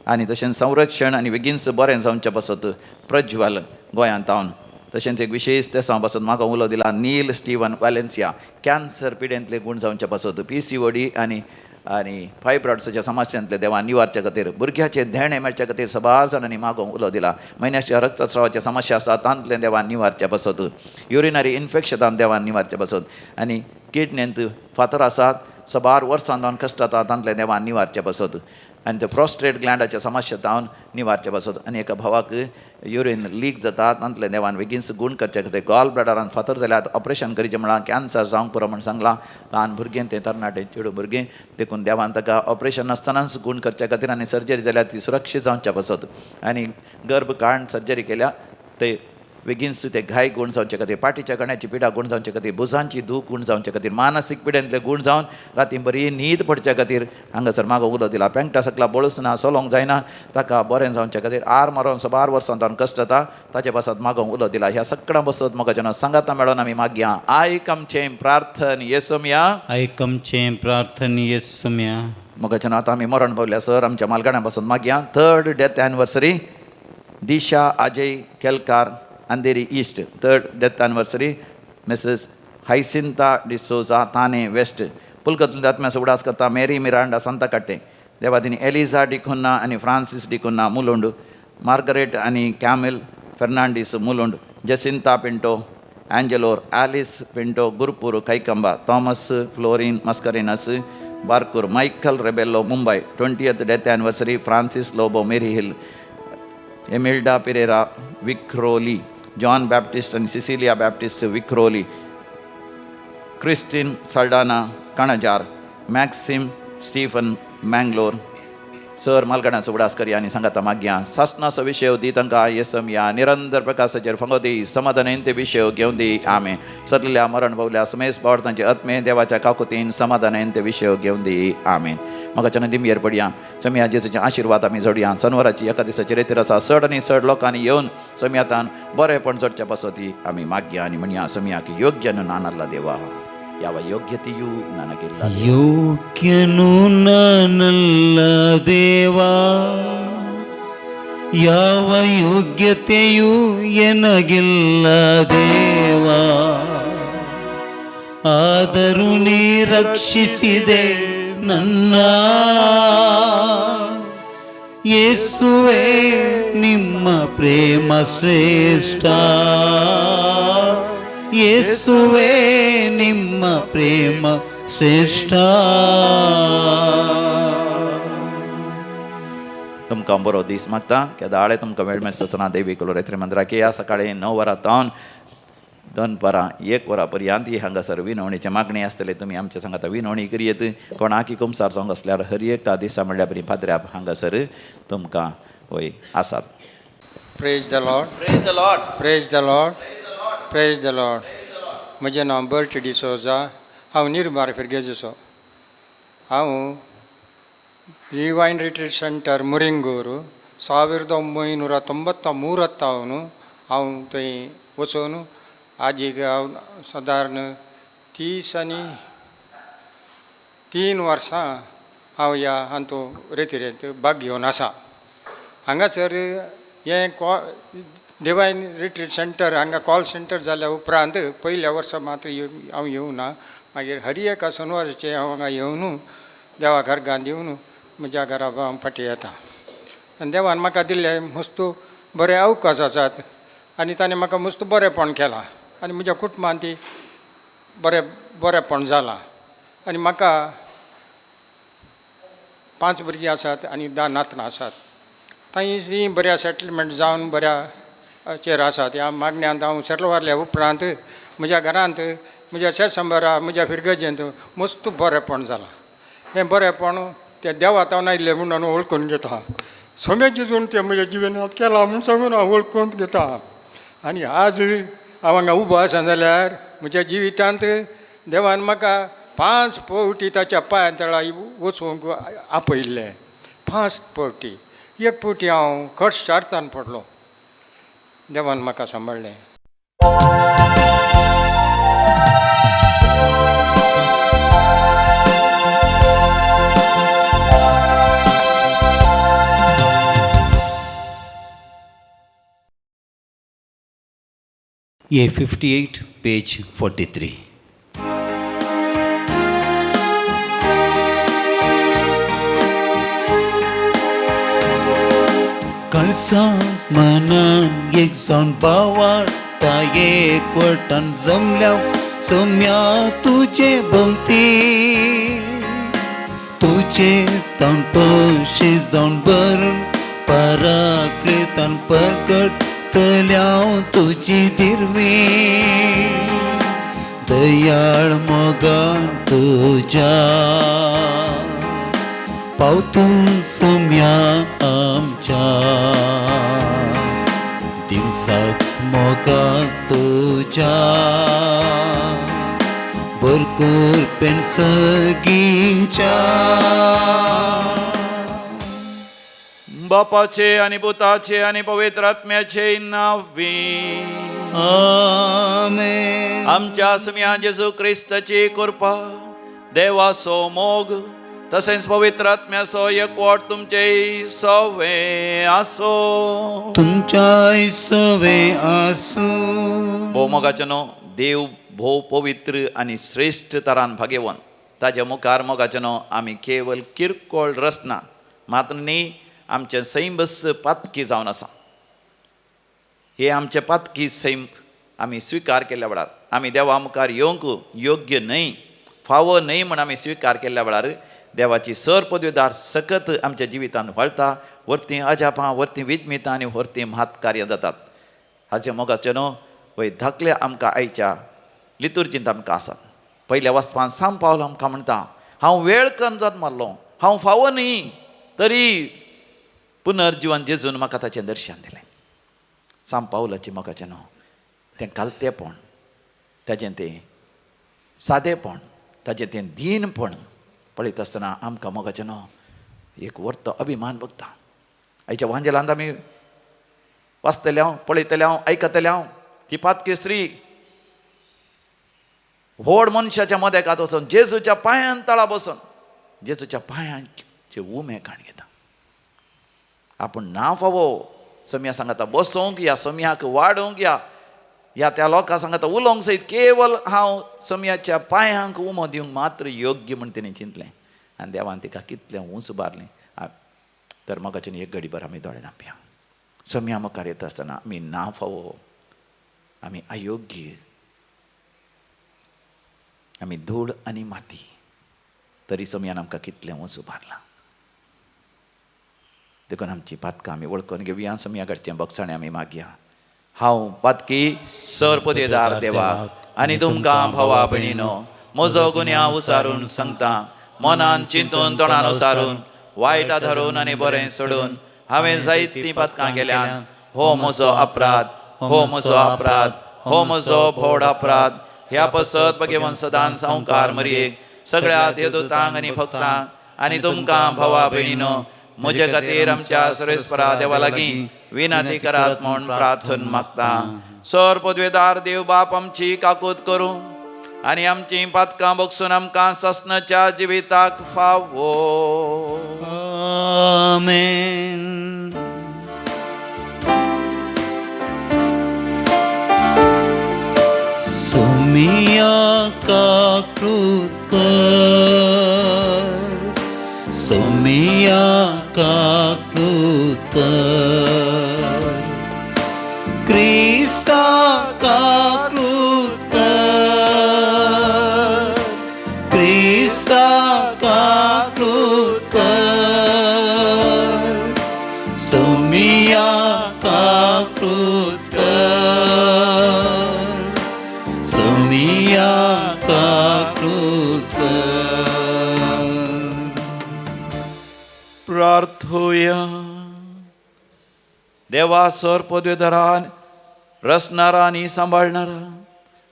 आनी तशेंच संरक्षण आनी बेगीनच बरें जावच्या पासत प्रज्वल गोंयांत तावन, तशेंच एक विशेश ते सांव पासत म्हाका उलो दिला नील स्टीवन वालेन्सिया कॅन्सर पिडेंतले गूण जावच्या पासत PCOD आनी आनी फायब्रॉड्साच्या समस्यांतले देवान निवारच्या खातीर, भुरग्याचें धेणें मेळच्या खातीर सबार जाणांनी मागोवंक उलो दिला. म्हयन्याच्या रक्तस्रावाच्या समस्या आसा तांतलें देवान निवारच्या पासत, युरिनरी इन्फेक्शनान देवान निवारच्या पासत आनी किडनेंत फातर आसात सबार वर्सां जावन कश्ट जाता तांतलें देवान निवारच्या पासत आनी ते प्रोस्ट्रेट ग्लँडाच्या समस्या जावन निवारचे पासत आनी एका भावाक युरीन लीक जाता तांतलें देवान बेगीनच गूण करचे खातीर, गॉल ब्लॅडरान फातर जाल्यार ऑपरेशन करचें म्हळां कॅन्सर जावंक पुरो म्हण सांगलां, ल्हान भुरगें तें तरणाटें चेडूं भुरगें, देखून देवान ताका ऑपरेशन नासतनाच गूण करचे खातीर आनी सर्जरी जाल्यार ती सुरक्षीत जावच्या पासत आनी गर्भ काडून सर्जरी केल्या ते बेगीनच ते घाय गूण जावचे खातीर, पाटीच्या कण्याची पिडा गूण जावचे खातीर, भुजांची दूख गूण जावचे खातीर, मानसीक पिडेंतले गूण जावन राती बरी न्हीद पडच्या खातीर हांगासर मागो उलो दिला. पेंटा सकला बळूस ना चलोवंक जायना ताका बरें जावचे खातीर आर मारोन सबार वर्सां तावन कश्ट जाता ताचे पासत मागोवंक उलो दिला. ह्या सगळ्यां बसत म्हाका जेन्ना सांगाता मेळोन आमी मागया आयक आमचें प्रार्थन येसोमया. आयक आमचें प्रार्थन येसोमया. म्हाका जेन्ना आतां आमी मरण पावल्या सर आमच्या मालगाड्यां पासून मागया. Third death anniversary Disha Ajay Kelkar Andheri east, third death anniversary Mrs Hyacinta D'Souza Thane west, पुलकतून आत्म्याचो उडास करता मेरी मिरांडा सांताकाटे, देवादिनी एलिजा डिकुन्ना आनी फ्रांसीस डिकुन्ना मुलुंड, मार्गरेट आनी Camille Fernandes Mulund, Jacinta Pinto Angelore, Alice Pinto Gurpur Kaikamba, Thomas Florin Mascarenhas Barkur, Michael Rebello Mumbai, 20th death anniversary Francis Lobo Mary Hill, Emilda Pereira Vikhroli, John Baptist आनी Cecilia Baptist Vikhroli, Christine Saldanha Kanajar, Maxim Stephen Mangalore. Sir मालगणाचो उडास करया आनी सांगाता मागया सासनाचो विशय दी तांकां येसम या निरंतर प्रकाशाचेर फांगो दी समाधानान ते विशय घेवन दी आमे. सरलेल्या मरण पावल्या समेस पावट तांचे आत्मे देवाच्या काकुतीन समाधानान ते विशय घेवन दी आमेन. म्हाका चना दिमयेर पडया समिया जेजूचे आशिर्वाद आमी जोडया. सनवाराची एका दिसाची रेतीर आसा चड आनी चड लोकांनी येवन समियातान बरेपण जोडच्या पासत आमी मागया आनी म्हणया समियाक योग्य न्हू नानाल्ला देवा ಯಾವ ಯೋಗ್ಯತೆಯೂ ನನಗಿಲ್ಲ. ಯೋಗ್ಯನು ನಾನಲ್ಲ ದೇವಾ, ಯಾವ ಯೋಗ್ಯತೆಯೂ ಎನಗಿಲ್ಲ ದೇವಾ, ಆದರೂ ನೀ ರಕ್ಷಿಸಿದೆ ನನ್ನ ಯೇಸುವೆ, ನಿಮ್ಮ ಪ್ರೇಮ ಶ್ರೇಷ್ಠ, ಯೇಸುವೆ ನಿಮ್ಮ ಪ್ರೇಮ ಶ್ರೇಷ್ಠ. तुमकां बरो दीस मागता केदाळे तुमकां वेळ मेळटा देवी कुलोरेत्री मंदिराक या सकाळी 9 वरां तावन दनपारां 1 वरां पर्यंत ही हांगासर विनवणीची मागणी आसतली. तुमी आमच्या सांगाता विनवणी करयेत. कोणाकी कुमसार जावंक आसल्यार हर एका दिसा म्हणल्यार बरी पाद्र्याप हांगासर तुमकां वय आसात. Praise the Lord. Praise the Lord. Praise the Lord. Praise the Lord. म्हजें नांव बर्ट डिसोजा. हांव निर्मार फिर्गेजीचो. हांव ಡಿವೈನ್ ರಿಟ್ರೀಟ್ ಸೆಂಟರ್ ಮುರಿಂಗೂರು 1993 हांव थंय वचून आजीक हांव सादारण 33 वर्सां हांव ह्या हातूंत रेतिरेंत भाग घेवन आसा. हांगासर हें डिवायन रिट्रीट सेंटर हांगा कॉल सेंटर जाल्या उपरांत पयल्या वर्सा मात्र हांव येवना, मागीर हर एका सनवाराचें हांव हांगा येवन देवा घरगान दिवन म्हज्या घरा हांव फाटीं येता. आनी देवान म्हाका दिल्ले मस्त बरे अवकाश आसात आनी ताणें म्हाका मस्त बरेंपण केलां आनी म्हज्या कुटुंबान ती बरें बरेंपण जालां आनी म्हाका 5 भुरगीं आसात आनी 10 नातरां आसात. तांची बऱ्या सेटलमेंट जावन बऱ्या चेर आसात. ह्या मागण्यांत हांव सेटल वारल्या उपरांत म्हज्या घरांत म्हज्या शेतसंबरा म्हज्या फिरगजेंत मस्त बरेंपण जालां. हें बरेंपण तें देवा तावन आयिल्लें म्हणून हांव वळखून घेता. सोम्या जेजून तें म्हज्या जिवनांत केलां म्हूण सांगून हांव वळखून घेता. आनी आज हांव हांगा उबो आसा जाल्यार म्हज्या जिवितांत देवान म्हाका 5 फावटी ताच्या पांया तळा वचूंक आपयल्लें. 5 फावटी. एक फावटी हांव खट शार्तान पडलो. देवान म्हाका सांबाळ्ळें. A 58, page 43. कळसा मनान एक जावन बावाळटा एकवटान जमल्या सोम्या तुजे भोंवती तुजे ताण पयशे जावन भरून पराकृतान परगटतल्या तुजी दिरवी दयाळ मोगान तुज्या पावतूं सोम्या आमच्या दिवसाच मोगा तुज्या भरपूर पेन सगींच्या. बापाचे आनी पुताचे आनी पवित्र आत्म्याचे नांवी आमेन. आमच्या सुम्या जेजू क्रिस्ताची कृपा, देवाचो मोग तसेंच पवित्र आत्म्याचो एकवट तुमचे सवे आसो. तुमच्याय सवे आसूं. भोव मोगाचें न्हू देव भोव पवित्र आनी श्रेश्ठ तरान भागेवन ताज्या मुखार मोगाचें न्हू आमी केवल किरकोळ रचना मात्र न्ही आमचें सैमस पातकी जावन आसा. हे आमचें पातकी सैम आमी स्विकार केल्ल्या वेळार आमी देवा मुखार येवंक योग्य न्हय, फावो न्हय म्हण आमी स्विकार केल्ल्या वेळार देवाची सर पदवीदार सकत आमच्या जिवितान व्हळता, वरतीं अजापां, वरतीं विज्मितां आनी वरतीं म्हात कार्यां जातात. हाचें मोगाचें न्हू वय धाकले आमकां आयच्या लितुर्जींत आमकां आसात. पयल्या वाचपान साम पावल आमकां म्हणटा, हांव वेळ कन्न जात मारलो, हांव फावो न्ही, तरी पुनर्जिवन जेजून म्हाका ताचें दर्शन दिलें. साम पावलाचें मोगाचें न्हू तें कालतेपण, ताजें तें सादेपण, ताजें तें दीनपण पळयत आसतना आमकां मोगाचें न्हू एक वर्त अभिमान बघता. आयच्या वांजेलांत आमी वाचतले हांव, पळयतले हांव, आयकतले हांव, ती पातकी स्त्री व्हड मनशाच्या मदेकात वचून जेजूच्या पांयान तळा बसून जेजूच्या पांयांचे उमे काण घेता. आपूण ना फावो सम्या सांगता बसोंक या सम्याक वाडोवंक या ह्या त्या लोकां सांगता उलोवंक सयत केवल हांव सम्याच्या पांयांक उमो दिवंक मात्र योग्य म्हण तिणें चिंतलें आनी देवान तिका कितलें उंच बारलें. तर मोगाचें एक घडीभर आमी दोळे धांपया. सम्या मुखार येता आसतना आमी ना फावो, आमी अयोग्य, आमी धूळ आनी माती, तरी सम्यान आमकां कितलें उंच उबारलां. देखून आमची पातकां आमी वळखून घेवया, सम्या कडचें बगसाणें आमी मागया. हांव पातकी सर पदेदार देवाक आनी तुमकां भावा भयणीनो म्हजो गुन्यांव उसारून सांगता, मनान चिंतून तोंडान उसारून वायट धरून आनी बरें सोडून हांवें जायतीं पातकां केल्यान. हो म्हजो अपराध, हो म्हजो अपराध, हो म्हजो भोड अपराध. ह्या पसत भगवान सदां संवकार मरयेक सगळ्या देवदूतांक आनी भक्तांक आनी तुमकां भावा भयणीनो म्हजे खातीर आमच्या सर्वेस्परा देवा लागीं विनंती करात म्हूण प्रार्थन मागता. सर पदवेदार देव बाप आमची काकूत करूं आनी आमची पातकां बगसून आमकां ससनाच्या जिविताक फावो. आमेन. सोमिया काकूत कर, सोमिया काकूत कर, क्रिस्ता काकूत कर, सोमिया काकृत कर, सोमिया काकृत कर. प्रार्थोया. देवा सर पदवेधरान रचणारा आनी सांबाळणारा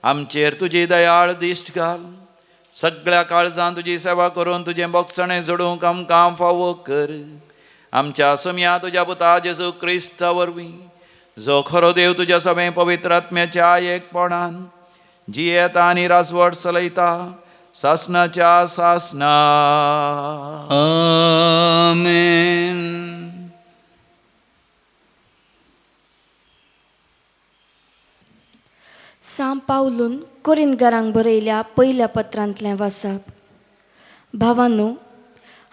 आमचेर तुजी दयाळ दिश्ट घाल. सगळ्या काळजान तुजी सेवा करून तुजें बोगसणें जोडूंक आमकां फावो कर. आमच्या सोमया तुज्या पुता जेजू क्रिस्ता वरवीं, जो खरो देव तुज्या सगळें पवित्र आत्म्याच्या एकपणान जियेता आनी राजवट चलयता सासनाच्या सासना. आमेन. सां पावलून कोरिंदगारांक बरयल्या पयल्या पत्रांतलें वाचप. भावानो,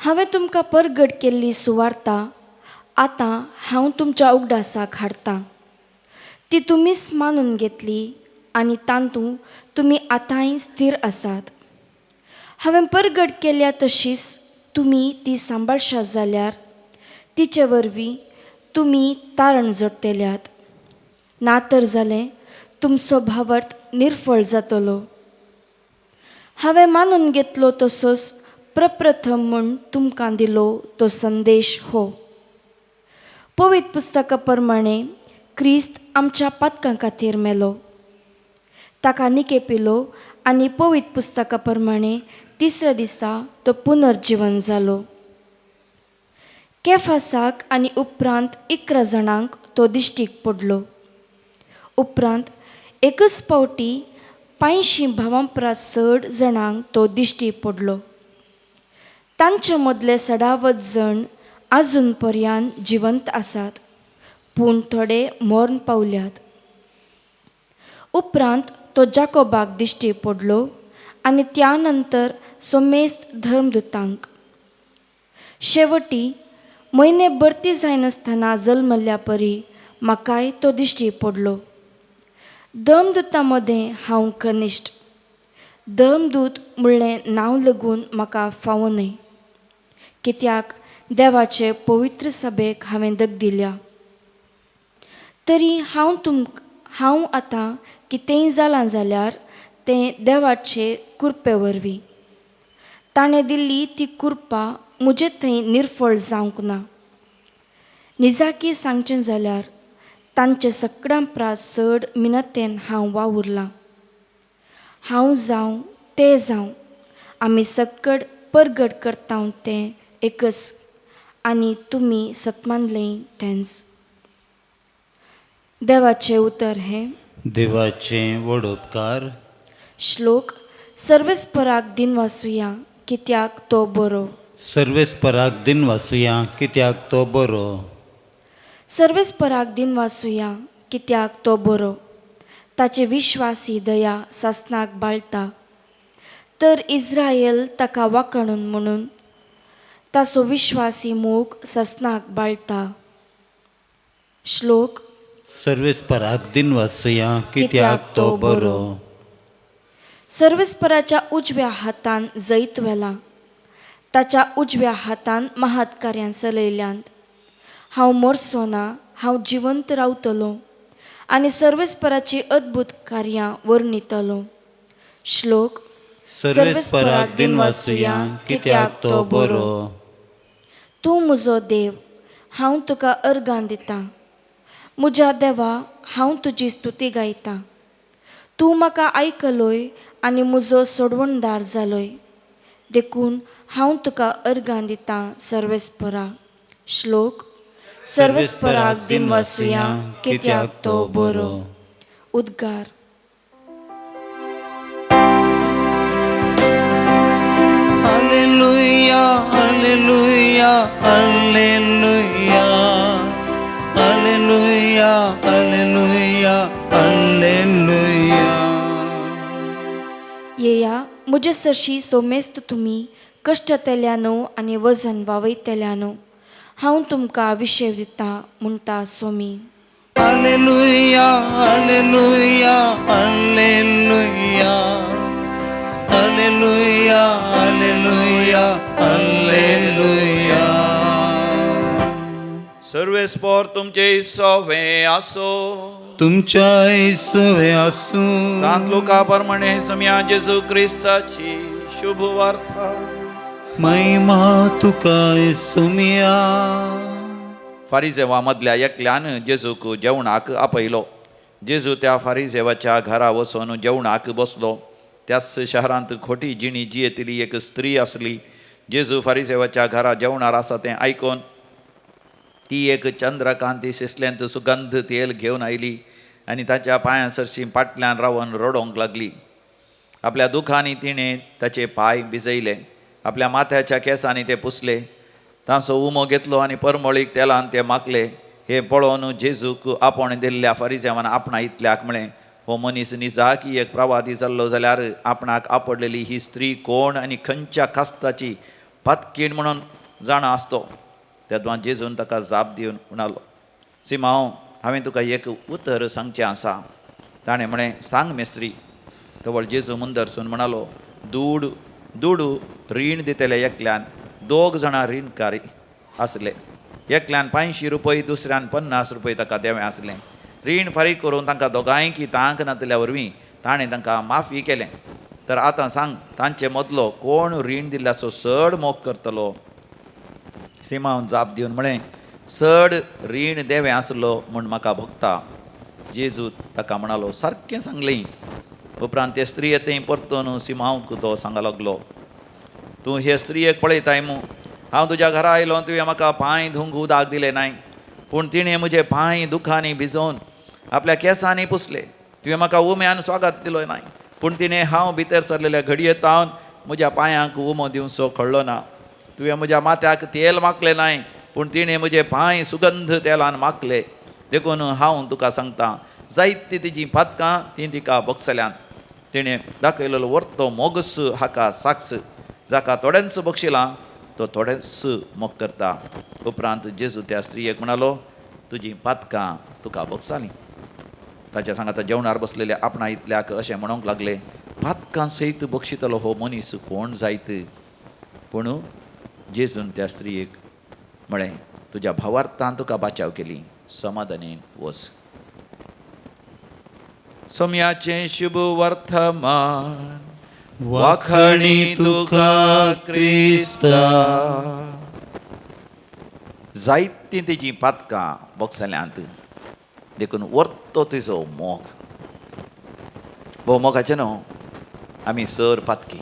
हांवें तुमकां परगट केल्ली सुवार्ता आतां हांव तुमच्या उगडासाक हाडटां. ती तुमीच मानून घेतली आनी तातूंत तुमी आतांय स्थीर आसात. हांवें परगट केल्या तशीच तुमी ती सांबाळशात जाल्यार तिचे वरवीं तुमी तारण जोडटल्यात, ना तर जालें तुमचो भावार्थ निर्फळ जातलो. हांवें मानून घेतलो तसोच प्रप्रथम म्हूण तुमकां दिलो तो संदेश हो. पवित्र पुस्तका प्रमाणे क्रिस्त आमच्या पातकां खातीर मेलो, ताका निकेपिलो आनी पवित्र पुस्तका प्रमाणे तिसऱ्या दिसा तो पुनर्जिवन जालो. केफासाक आनी उपरांत 11 जाणांक तो दिश्टीक पडलो. उपरांत एकच फावटी 85 भावां परस चड जाणांक तो दिश्टी पडलो. तांचे मदले सडावत जण आजून पर्यान जिवंत आसात, पूण थोडे मर्ण पावल्यात. उपरांत तो जाकोबाक दिश्टी पडलो आनी त्या नंतर सोमेस्त धर्मदूतांक. शेवटी म्हयने भरती जायनासतना जल्मल्ल्या परी म्हाकाय तो दिश्टी पडलो. धर्मदूतां मदें हांव कनिश्ठ, धर्मदूत म्हणलें नांव लगून म्हाका फावो न्हय, कित्याक देवाचे पवित्र सभेक हांवें दग दिल्या. तरी हांव आतां कितेंय जालां जाल्यार तें देवाचे कृपे वरवीं. ताणें दिल्ली ती कृपा म्हजे थंय निर्फळ जावंक ना. निजाकी सांगचें जाल्यार तांचे सगळ्यां परस चड मिनतेन हांव वावुरलां. हांव जावं ते जावं, आमी सकड परगट करता तें एकच आनी तुमी सतमानलें तेंच. देवाचें उतर हें. देवाचें व्हड उपकार. श्लोक. सर्वेस्पराक दिन वासुया कित्याक तो बरो. सर्वेस्पराक दिन वासुया कित्याक तो बरो. सर्वेस्पराक दिन वासुया कित्याक तो बरो. ताचे विश्वासी दया सासनाक बाळता. तर इस्रायल ताका वाकाणून म्हणून ताचो विश्वासी मोग सासनाक बाळता. श्लोक. सर्वेस्पराक दिन वासुया कित्याक तो बरो. सर्वेस्पराच्या उजव्या हातान जैत व्हेलां, ताच्या उजव्या हातान महत् कार्यां चलयल्यांत. हांव मरचो ना, हांव जिवंत रावतलो आनी सर्वेस्पराची अद्भुत कार्यां वर्णितलो. श्लोक. सर्वेस्पराक दिन वासुया कित्याक तो बरो. तूं म्हजो देव, हांव तुका अर्गां दितां. म्हज्या देवा, हांव तुजी स्तुती गायतां. तूं म्हाका आयकलोय आनी म्हजो सोडवणदार जालोय, देखून हांव तुका अर्गां दितां सर्वेस्परा. श्लोक. सर्वेस्पराक दिन वासुया कित्याक तो बरो. उद्गार. Hallelujah, hallelujah, hallelujah, hallelujah, hallelujah, hallelujah. येया म्हजे सरशी सोमेस्त तुमी कश्टतेल्यानो आनी वजन वावयतेल्यानो, हांव तुमकां विशेव दितां म्हणटा Somi. Hallelujah, hallelujah, hallelujah, hallelujah, hallelujah, hallelujah. सर्वेस्पोर तुमचे सवे आसो. तुमच्या सवे आसूं. सांत लुका प्रमाणे सोमया जेजू क्रिस्ताची शुभ वार्ता. महिमा तुका सोमया. फारिजेवा मदल्या एकल्यान जेजूक जेवणाक आपयलो. जेजू त्या फारिजेवाच्या घरा वचून जेवणाक बसलो. त्याच शहरांत खोटी जिणी जियेतली एक स्त्री आसली. जेजू फारिजेवाच्या घरा जेवणार आसा तें आयकून ती एक चंद्रकांती शिसल्यांत सुगंध तेल घेवन आयली आनी ताच्या पांयां सरशी पाटल्यान रावन रडोवंक लागली. आपल्या दुखांनी तिणें ताचे पांय भिजयले, आपल्या माथ्याच्या केंसांनी ते पुसले, तांचो उमो घेतलो आनी परमळीक तेलान ते माखले. हें पळोवन जेजूक आपोवणें दिल्ल्या फारिजेवान आपणा इतल्याक म्हळें, हो मनीस निजाकी एक प्रवादी जाल्लो जाल्यार आपणाक आपडलेली ही स्त्री कोण आनी खंयच्या कास्ताची पातकीण म्हणून जाणा आसतो. तेदों जेजून ताका जाप दिवन म्हणालो, सिमांव, हांवें तुका एक उतर सांगचें आसा. ताणें म्हळें, सांग मेस्त्री. तवळ जेजू मुंदरसून म्हणालो, दुडू दुडू रीण दितले एकल्यान दोग जाणां रीणकारी आसले. एकल्यान 500 रुपये, दुसऱ्यान 50 रुपये ताका देवें आसलें. रीण फारीक करून तांकां दोगांयकी तांक नातल्या वरवीं ताणें तांकां माफी केलें. तर आतां सांग, तांचे मदलो कोण रीण दिल्ल्याचो चड मोग करतलो? सिमांवन जाप दिवन म्हळें, चड रीण देवें आसलो म्हूण म्हाका भोगता. जेजू ताका म्हणालो, सारकें सांगलें. उपरांत ते स्त्रिये थंय परतून सिमांवक तो सांगा लागलो, तूं हे स्त्रियेक पळयताय मू? हांव तुज्या घरा आयलो, तुवें म्हाका पांय धुवंक उदक दिलें नाय, पूण तिणें म्हजे पांय दुखांनी भिजोवन आपल्या केंसांनी पुसले. तुवें म्हाका उम्यान स्वागत दिलो नाय, पूण तिणें हांव भितर सरलेल्या घडये तावन म्हज्या पांयांक उमो दिवचो कळ्ळो ना. तुवें म्हज्या माथ्याक तेल माखलें नाय, पूण तिणें म्हजे पांय सुगंध तेलान माखले. देखून हांव तुका सांगता, जायतीं तिजीं पातकां तीं तिका भोगसल्यांत. तिणें दाखयलेलो वर्तो मोगस हाका साक्ष, जाका थोड्यांच बक्षिलां तो थोडेंच मोग करता. उपरांत जेजू त्या स्त्रियेक म्हणालो, तुजीं पातकां तुका भोगसालीं. ताच्या सांगाता जेवणार बसलेले आपणा इतल्याक अशें म्हणूंक लागले, पातकां सयत बक्षितलो हो मनीस कोण जायत? पूण जेजून त्या स्त्रियेक म्हळें, तुज्या भावार्थान तुका बाचाव केली, समाधानेन वच. सोम्याचें शुभ वर्तमान. वाखाणी तुका क्रिस्ता. जायतीं तेजीं पातकां भोगसल्यांत, देखून वर्तो तुजो मोग. भोव मोगाचें न्हू, आमी सर पातकी,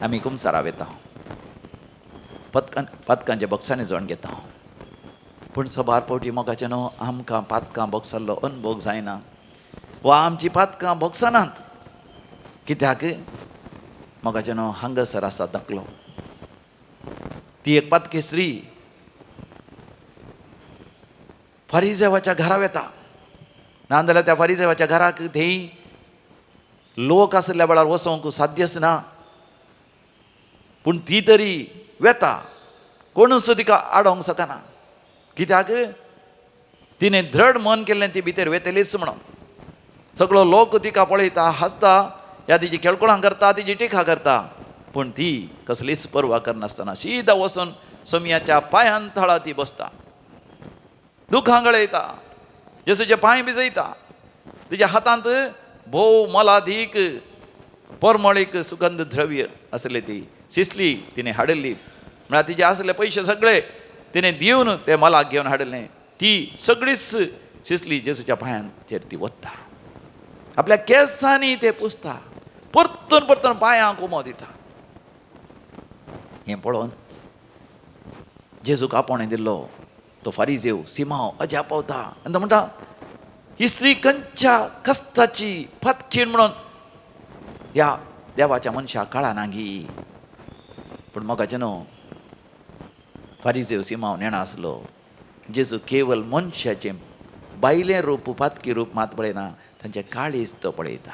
आमी कुमसारा वेता, पातकांच्या बक्षांनी जण घेता. पूण सबार फावटी मोगाचें न्हू, आमकां पातकां भोगसल्लो अनभोग जायना वा आमचीं पातकां भोगसनात. कित्याक मोगाचें न्हू, हांगासर आसा धाकलो, ती एक पातकी स्त्री फारिजेवाच्या घरा वेता. नाजाल्यार त्या फारिजेवाच्या घराक थंय लोक आशिल्ल्या वेळार वचोंक साध्यच ना, पूण ती तरी वेता, कोणूच तिका आडोवंक शकना. कित्याक तिणें दृढ मन केल्लें ती भितर वेतलीच म्हणून. सगळो लोक तिका पळयता, हांसता, ह्या तिजी खेळकुळां करता, तिजी टिका करता, पूण ती कसलीच पर्वा करनासतना शिदा वचून सोमयाच्या पांयान थळा ती बसता, दुखां गळयता, जेजूचे पांय भिजयता. तिच्या हातांत भोव मोलादीक परमळीक सुगंध द्रव्य आसले, ती शिसली तिणें हाडिल्ली. म्हळ्यार तिजे आसले पयशे सगळे तिणें दिवन ते मोलाक घेवन हाडिल्लें. ती सगळीच शिसली जेजूच्या पांयांचेर ती वता, आपल्या केंसांनी ते पुसता, परतून परतून पांयांक उमो दिता. हें पळोवन जेजूक आपोवणें दिल्लो तो फारिजेव सिमांव अजाप पावता आनी तो म्हणटा, ही स्त्री खंयच्या कश्टाची पातकीण म्हणून ह्या देवाच्या मनशाक कळना गी. पूण मोगाचें न्हू, फारिजेव सिमांव नेणा आसलो, जेजू केवल मनशाचें बायलें रूप पातकी रूप मात पळयना, तांचें काळीज तो पळयता.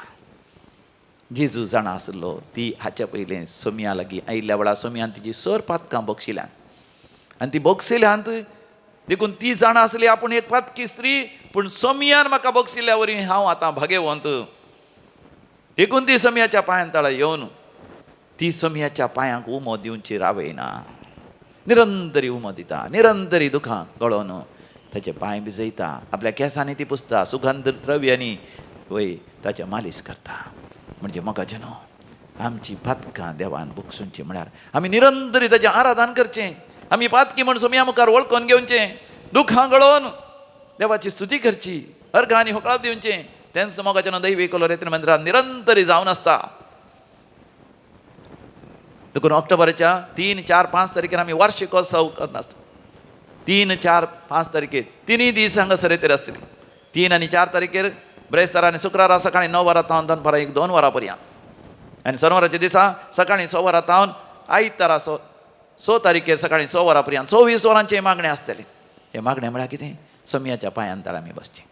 जेजू जाणा आसलो ती हाच्या पयलें सोमया लागीं आयिल्ल्या वेळार सोमयान तिजी सर पातकां बक्षिल्यांत आनी ती बक्षिल्यांत, देखून ती जाणा आसली आपूण एक पातकी स्त्री, पूण सोमयान म्हाका बक्षिल्ल्या वरी हांव आतां भागेवंत. देखून ती सोमयाच्या पांयान तळा येवन ती सोमयाच्या पांयांक उमो दिवची रावयना. निरंतरी उमो दिता, निरंतरी दुखां गळोवन ताचे पांय भिजयता, आपल्या केंसांनी ती पुसता, सुगंध द्रव्यांनी वय ताचें मालीश करता. म्हणजे मोगाजनो, आमची पातकां देवान बक्षुंची म्हळ्यार आमी निरंतरी ताचें आराधन करचें. आमी पातकी म्हण सोमया मुखार वळखून घेवचें, दुखां गळोवन देवाची स्तुती करची, अर्घां आनी होकळाप दिवचें. तेंच मोगाच्यान दैवी कोलोरेत्र मंदिरान निरंतरी जावन आसता. देखून ऑक्टोबराच्या 3, 4, 5 तारखेर आमी वार्षिकोत्सव करनासता. 3, 4, 5 तारखेर तिनूय दीस हांगासर येतेर आसतली. 3 आनी 4 तारखेर ब्रेस्तार आनी शुक्रारा सकाळीं 9 वरां तावन दनपारां 1-2 वरां पर्यंत, आनी शनिवाराच्या दिसा सकाळीं 6 वरां तावन आयतारा 6 तारखेर सकाळीं 6 वरां पर्यंत 24 वरांचें मागणें आसतलें. हें मागणें म्हळ्यार कितें? सम्याच्या पांयान तळ आमी बसचें.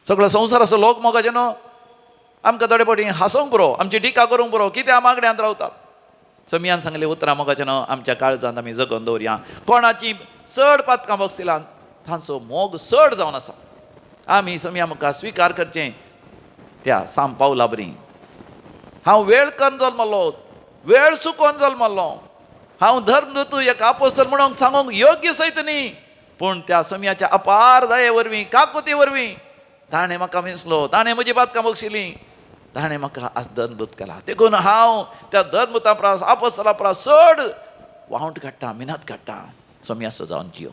सगळो संवसार लोक मोगाचे न्हू आमकां थोडे फावटी हांसोंक पुरो, आमची टिका करूंक पुरो, कित्याक मागण्यांत रावतात. सम्यान सांगलें उतरां मोगाचे न्हू आमच्या काळजांत आमी जगोवन दवरया. कोणाची चड पातकां बगसिलान तांचो मोग चड जावन आसा. आमी सम्या मुखार स्विकार करचें त्या साम पावला बरी. हांव वेळ करून जल्मलो, वेळ सुकोवन जल्मलो, हांव धर्म तूं एक आपोस्तल म्हणून सांगूंक योग्य सयत न्ही, पूण त्या सम्याच्या अपार दये वरवीं, काकुती वरवीं ताणें म्हाका विंचलो, ताणें म्हजी पातकां बक्षिली, ताणें म्हाका आज धर्मदूत केला. देखून हांव त्या धर्मदूता प्रास आपोस्तला प्रास चड वावंट काडटा, मिनात काडटा, सम्यासो जावन जियो.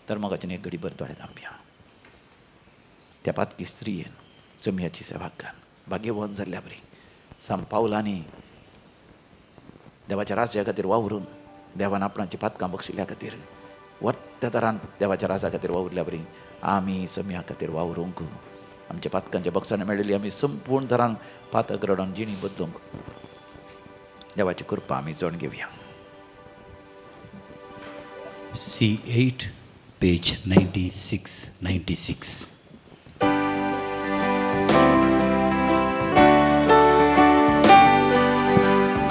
तर मोगाचें एक घडी भर दोळे धांपया. त्या पातकी स्त्रियेन सम्याची सेवा कर भाग्यवान जाल्ल्या बरी साम पावलांनी देवाच्या राज्या खातीर वावरून देवान आपणाची पातकां बक्षिल्ल्या खातीर वर्त्या तरान देवाच्या राजा खातीर वावुरल्या बरी आमी सम्या खातीर वावरूंक आमच्या पातकांच्या बक्षां मेळिल्ली आमी संपूर्ण तरान पातक रडोवन जिणी बदलूंक देवाची कृपा आमी जाण घेवया. C8 page 96 96.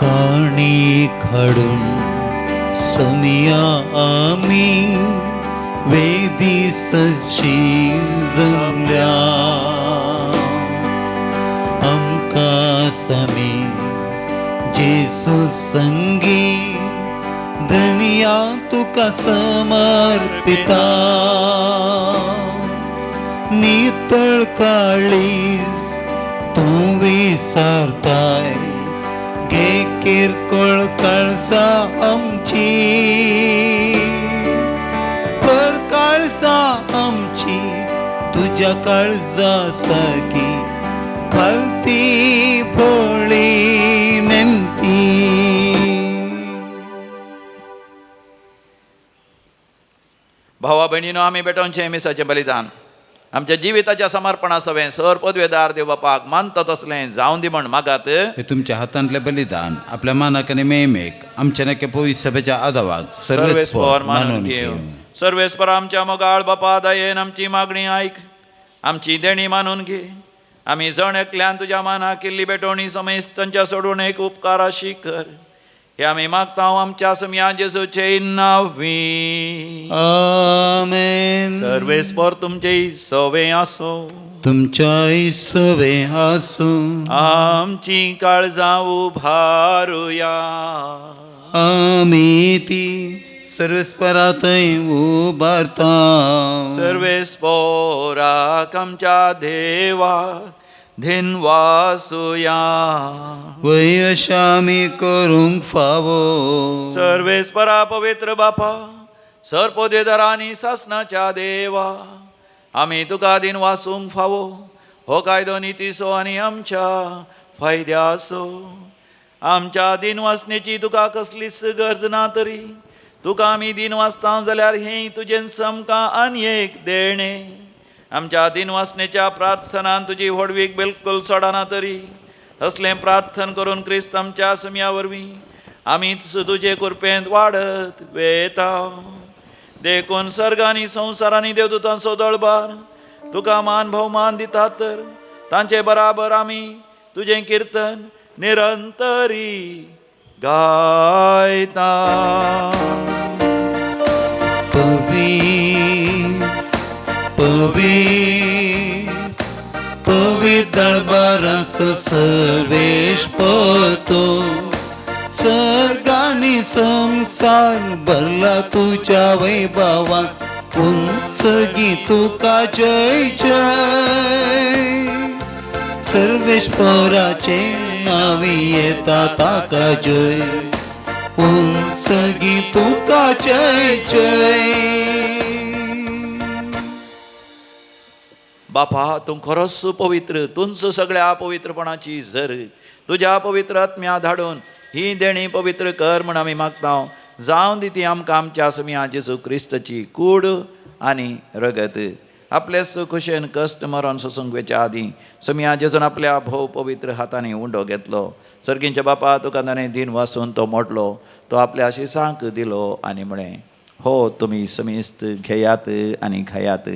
काणी घडून समिया आमी वेदी सशी जमल्या, आमकां समी जेसू संगी धनिया तुका समर्पिता, नितळ काळीज तूं विसरताय, घे किरकोळ काळसा आमची, कर काळसा आमची तुज्या काळजा सारकी खालती भोळी नेमती. भावा भयणीनो, आमी भेटोवचें मिसाचें बलिदान आमच्या जिविताच्या समर्पणा सवें सर पदवेदार देव बापाक मानता तसलें जावन दी म्हण मागात. हे तुमच्या हातांतलें बलिदान आपल्या मानाक आनी मेमेक आमच्या नक्या पवित्र सभेच्या आदावाक सर्वेस्पर मानून घेव. सर्वेस्पर आमच्या मोगाळ बापा दयेन आमची मागणी आयक, आमची देणी मानून घे. आमी जण एकल्यान तुज्या मानाक केल्ली भेटवणी समेस्तांच्या सोडून एक उपकाराशी कर. हे आमी मागता आमच्या सम्या जेजूचे नांवी. आमेन. सर्वेस्पर तुमचे सवे आसो, तुमच्याय सवे आसूं. आमची काळजां उभारुया. आमी ती सर्वेस्परातय उबारता. सर्वेस्पराक आमच्या देवा धिनवासुया. वय अशा आमी करूंक फावो. सर्वेस्परा पवित्र बापा, सर्पोदेदारांनी सासनाच्या देवा, आमी तुका दिनवासूंक फावो. हो कायदो नितीचो आनी आमच्या फायद्याचो. आमच्या दिनवासनेची तुका कसलीच गरज ना तरी तुका आमी दिनवासता जाल्यार हें तुजें समकां आनी एक देणें. आमच्या दिनवासनेच्या प्रार्थनान तुजी व्हडवीक बिलकुल सोडना तरी असलें प्रार्थन करून क्रिस्त आमच्या सम्या वरवीं आमीच तुजे कृपेंत वाडत वेता. देखून सर्गांनी संवसारांनी देवदूतांचो दळबार तुका मान भोवमान दितात तर तांचे बराबर आमी तुजें किर्तन निरंतरी गायता. पवी पवी दळबारांचो सर्वेश पतो, सर्गांनी संवसारांनी संवसार भरला तुज्या वैभवान उंचगी तुका जय जय सर्वेस्पराचे नावी येता ताका जय उंचगी तुका जय जय. बापा तूं खरोच पवित्र, तुंच सगळ्या पवित्रपणाची जर तुज्या पवित्र आत्म्या धाडून ही देणी पवित्र कर म्हण आमी मागता. जावन दी ती आमकां आमच्या समिया जेजू क्रिस्ताची कूड आनी रगत. आपलेच खुशेन कश्ट मरण सोसूंक वेच्या आदीं समिया जेजून आपल्या भोव पवित्र हातांनी उंडो घेतलो. सर्गींच्या बापा तुका ताणें दिन वासून तो मोडलो, तो आपल्या शिसांक दिलो आनी म्हळें, हो तुमी समेस्त घेयात आनी खायात,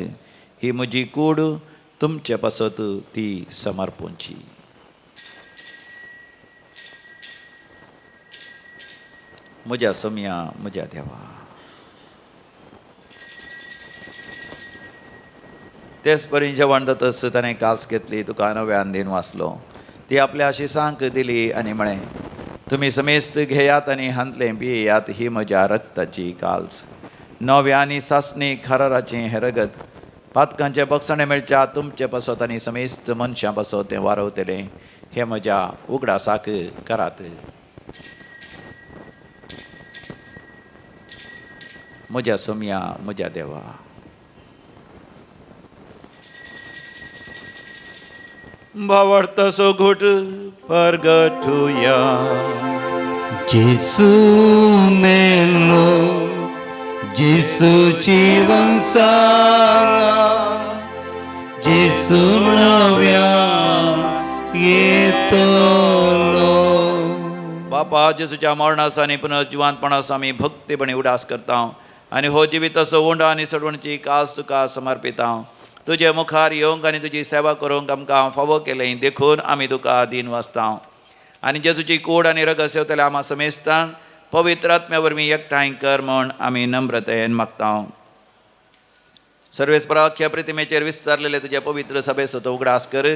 ही म्हजी कूड तुमचे पासत ती समर्पूंची. म्हज्या सोम्या, म्हज्या देवा. तेच परी जेवण जातच ताणें कास घेतली, तुका नव्यान दिन वाचलो, ती आपल्या शिसांक दिली आनी म्हळें, तुमी समेस्त घेयात आनी हांतलें पियेयात, ही म्हज्या रक्ताची काल्स, नव्या आनी सासणी खराराचें हें रगत पातकांचें बक्षणें मेळच्या तुमचे पासत आनी समेस्त मनशां पासत तें वारवतलें, हें म्हज्या उगडासाक करात. म्हज्या सोम्या, म्हज्या देवा. भावार्थाचो घोट परगटुया. जेसू मेलो, जेसू जीवन साला, जेसू नव्यान येतलो. बापा जेजूच्या मरणाचो आनी पुनर्जिवांतपणाचो आमी भक्तीपणी उडास करता आनी हो जिविताचो उंडो आनी सडवणची कास तुका समर्पिता. तुजे मुखार येवंक आनी तुजी सेवा करूंक आमकां फावो केलें देखून आमी तुका दीन वाचता. आनी जेजूची कूड आनी रगत सेवतल्या आमा समेस्तांक पवित्र आत्म्या वरवीं एकठांय कर म्हूण आमी नम्रतेन मागता. सर्वेस्परा अख्ख्या प्रतिमेचेर विस्तारलेले तुजे पवित्र सभेचो तो उगडास कर.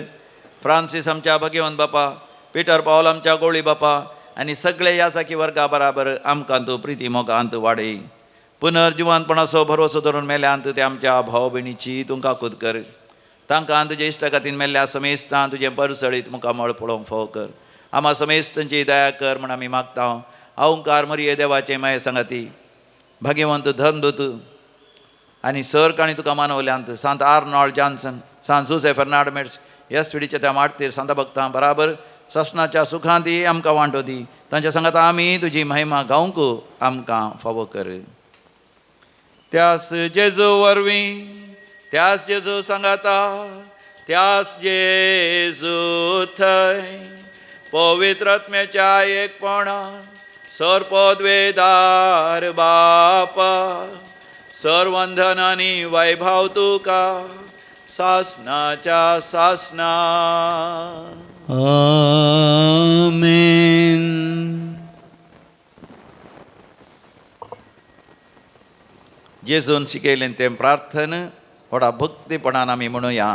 फ्रांसीस आमच्या भगवंत बापा, पिटर पावल आमच्या गोळी बापा आनी सगळे ह्या साखी वर्गा बराबर आमकां तूं प्रिती मोगांत वाडय. पुनर्जिवांतपणाचो भरवसो धरून मेल्यांत ते आमच्या भाव भयणीची तूं काकूत कर. तांकां तुजे इश्टागतीन मेल्ल्या समेस्तां तुजें परसळीत मुखामळ पळोवंक फावो कर. आमा समेस्तांची दया कर म्हण आमी मागता. अहंकार मरिये देवाचें माये सांगाती भाग्यवंत धर्मदूत आनी सर काणी तुका मानवल्यांत सांत आर्नॉल्ड जॉन्सन, सांत जुझे फेर्नांड मेट्स ह्या स्विडीच्या त्या माटतीर सांता भक्तां बराबर ससनाच्या सुखांत आमकां वांटो दी. तांच्या सांगाता आमी तुजी महिमा गावंक आमकां फावो कर. त्यास जेजू वरवीं, त्यास जेजू सांगाता, त्यास जेजू थंय पवित्र आत्म्याच्या एकपणा सर्पद्वेदार बापा सर्वंधन आनी वैभव तुका सासनाच्या सासना. आमेन. जेजून शिकयलें तें प्रार्थन व्हडा भक्तीपणान आमी म्हणुया.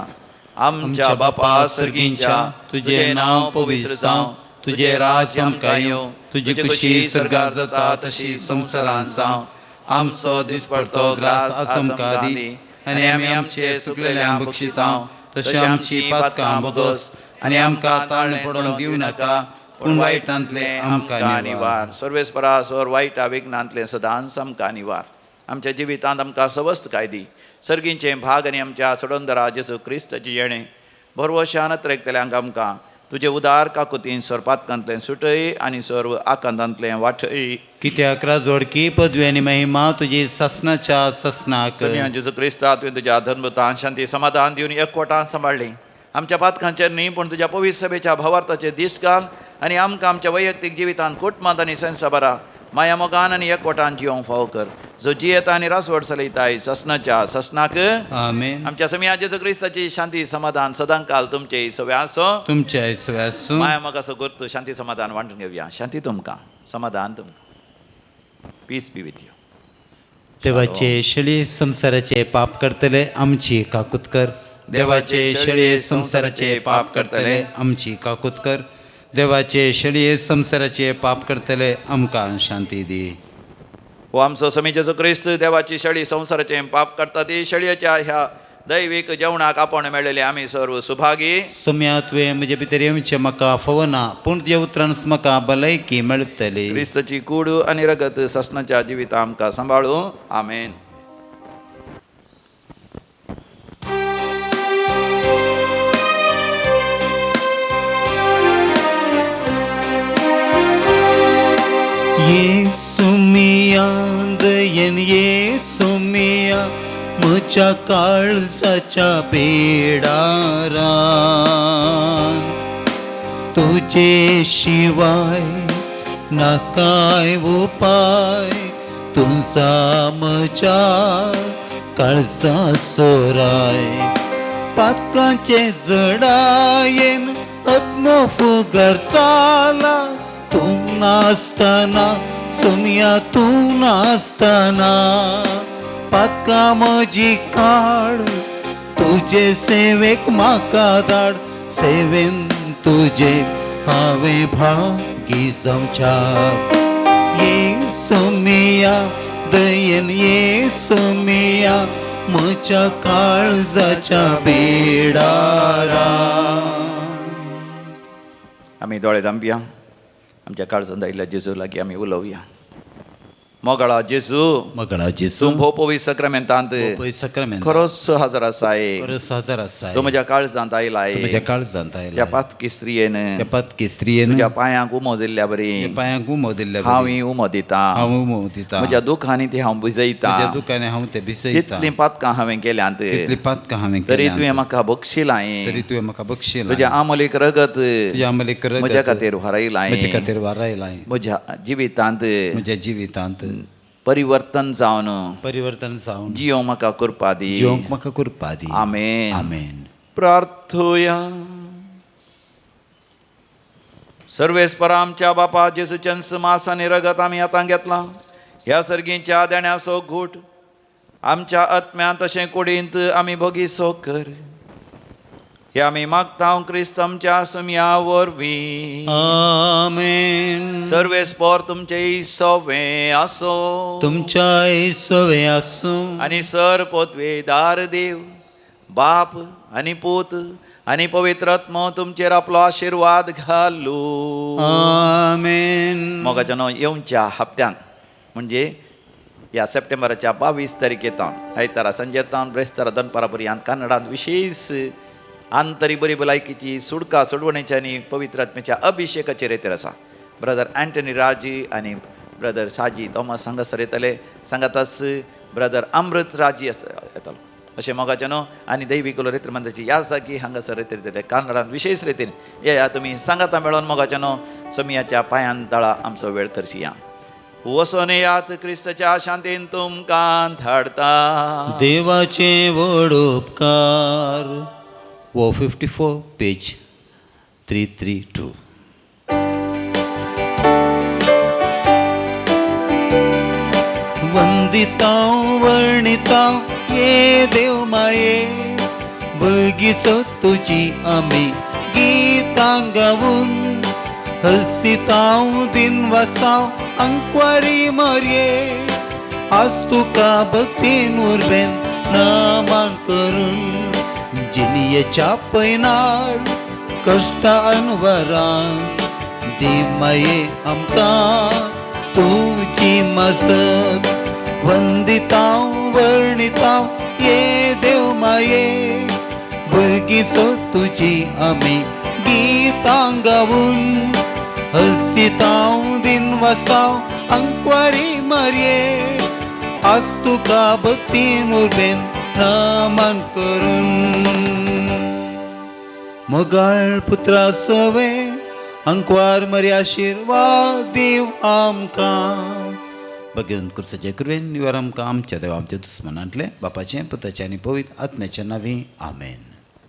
आमच्या बापा सर्गींच्या, तुजें नांव पवित्र जावं, तुजें राज्य आमकां येवं, तुजी खुशी स्वर्गार जाता तशी संवसारांत जावं. आमचो दिसपडतो ग्रास आज आमकां दी आनी आमी आमचे चुकलेल्यांक बक्षिता तशें आमची पातकां भोगोस आनी आमकां ताळणें पडोवंक दिवं नाका, पूण वायटांतलें आमकां निवार. सर्वेस्परा स्वर वायटा विघ्नांतलें सदांच आमकां निवार. आमच्या जिवितांत आमकां सवस्तकाय दी. सर्गींचें भाग आनी आमच्या सडोंदरा जेजू क्रिस्ताचें येणें भरवशान त्रेकतल्यांक आमकां तुजे उदार काकुतीन सर्पातकांतलें सुटय आनी सर्व आकांतांतलें वाटय. कित्याक राजवडकी पदवी आनी महिमा तुजी सासनाच्या सासनाक. जेजू क्रिस्ता तुवें तुज्या धर्मतान शांती समाधान दिवन एकवटान सांबाळ्ळी. आमच्या पातकांचेर न्ही पूण तुज्या पवित्र सभेच्या भावार्थाचे दीस घाल आनी आमकां आमच्या वैयक्तीक जिवितांत कुटुंबांत आनी संवसारा माया मोगान आनी एकवटान जिवंक फावो कर. जो जियेता आनी रासवड चलयताय ससनाच्या ससनाक. आमेन. आमच्या समिया जेजू क्रिस्ताची शांती समाधान सदांकाल तुमचे सवे आसो. तुमचे सवे आसूं. माया मोगाचो गुर्तू शांती समाधान वांटून घेवया. शांती तुमकां, समाधान तुमकां. Peace be with you. देवाचे शेळये संवसाराचे पाप करतले आमची काकूत कर. देवाचे शेळये संवसाराचे पाप करतले आमची काकूत कर. देवाचे शेळये संवसाराचे पाप करतले आमकां शांती दी. हो आमचो समी जेजू क्रिस्त देवाची शेळी संवसाराचें पाप करता ती शेळयेच्या ह्या दैवीक जेवणाक आपण मेळिल्ले आमी सर्व सुभागी. सोम्या, तुवें म्हजे भितर येवचें म्हाका फवना, पूण तुज्या उतरान म्हाका भलायकी मेळटली. क्रिस्ताची कूड आनी रगत ससनाच्या जिविता आमकां सांबाळू. आमेन. येसुमिया दयेन येसुमिया म्हज्या काळजाच्या बेडारान, तुजे शिवाय ना कांय उपाय, तुझा म्हज्या काळजा सोराय. पातकांचे जडायेन आत्मो फुगर जाला, तूं नासतना सोम्या, तूं नासतना. पातकां म्हजी काड, तुजे सेवेक म्हाका धाड, सेवेन तुजे हांवें भागी जावच्याक. येसुमिया दयेन येसुमिया म्हज्या काळजाच्या बेडारा. आमी दोळे धांपया. आमच्या काळजांत आयिल्ल्या जेजू लागीं आमी उलोवया. मोगाळा जेजू, मगळा जेजू, तूं भोव पवित्र सक्रमेंतांत पवित्र सक्रमेंतांत खरोच हजर आसाय. खरोच हजर आसाय. तूं म्हज्या काळजांत आयलाय. तूं म्हज्या काळजांत आयलाय. त्या पातकी स्त्रियेन, त्या पातकी स्त्रियेन तुज्या पांयांक उमो दिल्ल्या बरी, तुज्या पांयांक उमो दिल्ल्या बरी, हांवूय उमो दितां. हांव उमो दितां. म्हज्या दुखांनी ती हांव भिजयतां. म्हज्या दुखांनी हांव ते भिजयतां. कितलीं पातकां हांवें केल्यांत, कितलीं पातकां हांवें तरी केल्यांत, तुवें म्हाका बक्षिलाय. तरी तुवें म्हाका बक्षिलाय. तुज्या आमोलीक रगत, तुज्या आमोलीक रगत म्हज्या खातीर वारयलाय. म्हज्या खातीर वारयलाय. म्हज्या जिवितांत, म्हज्या जिवितांत परिवर्तन जावन, परिवर्तन जावन जियोंक म्हाका कृपा दी. जियोंक म्हाका कृपा दी. आमेन. आमेन. प्रार्थुया. सर्वेस्परा आमच्या बापा जेजूचें मास आनी रगत आमी आतां घेतलां. ह्या सर्गींच्या देण्याचो घूट आमच्या आत्म्यांत तशें कुडींत आमी भोगीसो कर. हे आमी मागता क्रिस्त आमच्या सुमया वरवीं. आमेन. सर्वेस्पर तुमचे सवे आसो. तुमच्याय सवे आसूं. आनी सर पोतवेदार देव बाप आनी पूत आनी पवित्र आत्मो तुमचेर आपलो आशिर्वाद घालू. आमेन. मोगाच्यानो, येवच्या हप्त्यान म्हणजे ह्या सप्टेंबराच्या 22 तारखेतावन आयतारा सांजेर ब्रेस्तारा दनपारा पर्यंत कन्नडांत विशेष आंतरी बरी भलायकीची सुडका सोडवणेच्या आनी पवित्र आत्म्याच्या अभिषेकाचेर येतेर आसा. ब्रदर अँटनी राजी आनी ब्रदर साजी थॉमस हांगासर येतले. सांगाताच ब्रदर अमृत राजी येतलो. अशें मोगाच्यानो आनी दैवीक रेत्रमंदाची ह्या जागी हांगासर रेतीर येतले कन्नडांत विशेष रितीन. येया तुमी सांगाता मेळोन मोगाच्यानो समियाच्या पांयान तळा आमचो वेळ करसिया. वसोन यात क्रिस्ताच्या शांतीन तुमकां धाडता. देवाचे व्हड उपकार. 454 पेज 332. वंदितां वर्णितां ये देव माये, बगीचो तुजी आमी गीतां गावून, हसितां दिन वाचतां अंकवारी मरये, आज तुका भक्तीन उर्बेन नमन करून, जिणयेच्या पयनार कश्टा अनवरान दी माये आमकां तुजी मजत. वंदितां वर्णितां ये देव माये, भुरगींचो तुजी आमी गीतां गावून, हसितां दिन वाचतां अंकवारी मरये, आज तुका भक्तीन उर्बेन नमन करून. मोगाळ पुत्रा सवे अंकवार मरी आशिर्वाद दीव आमकां. भगवंत कुर्साचे कृपेन निवार आमकां आमच्या देवा आमच्या दुस्मनांतले बापाचें पुताचें आनी पवित्र आत्म्याच्या नांवी. आमेन.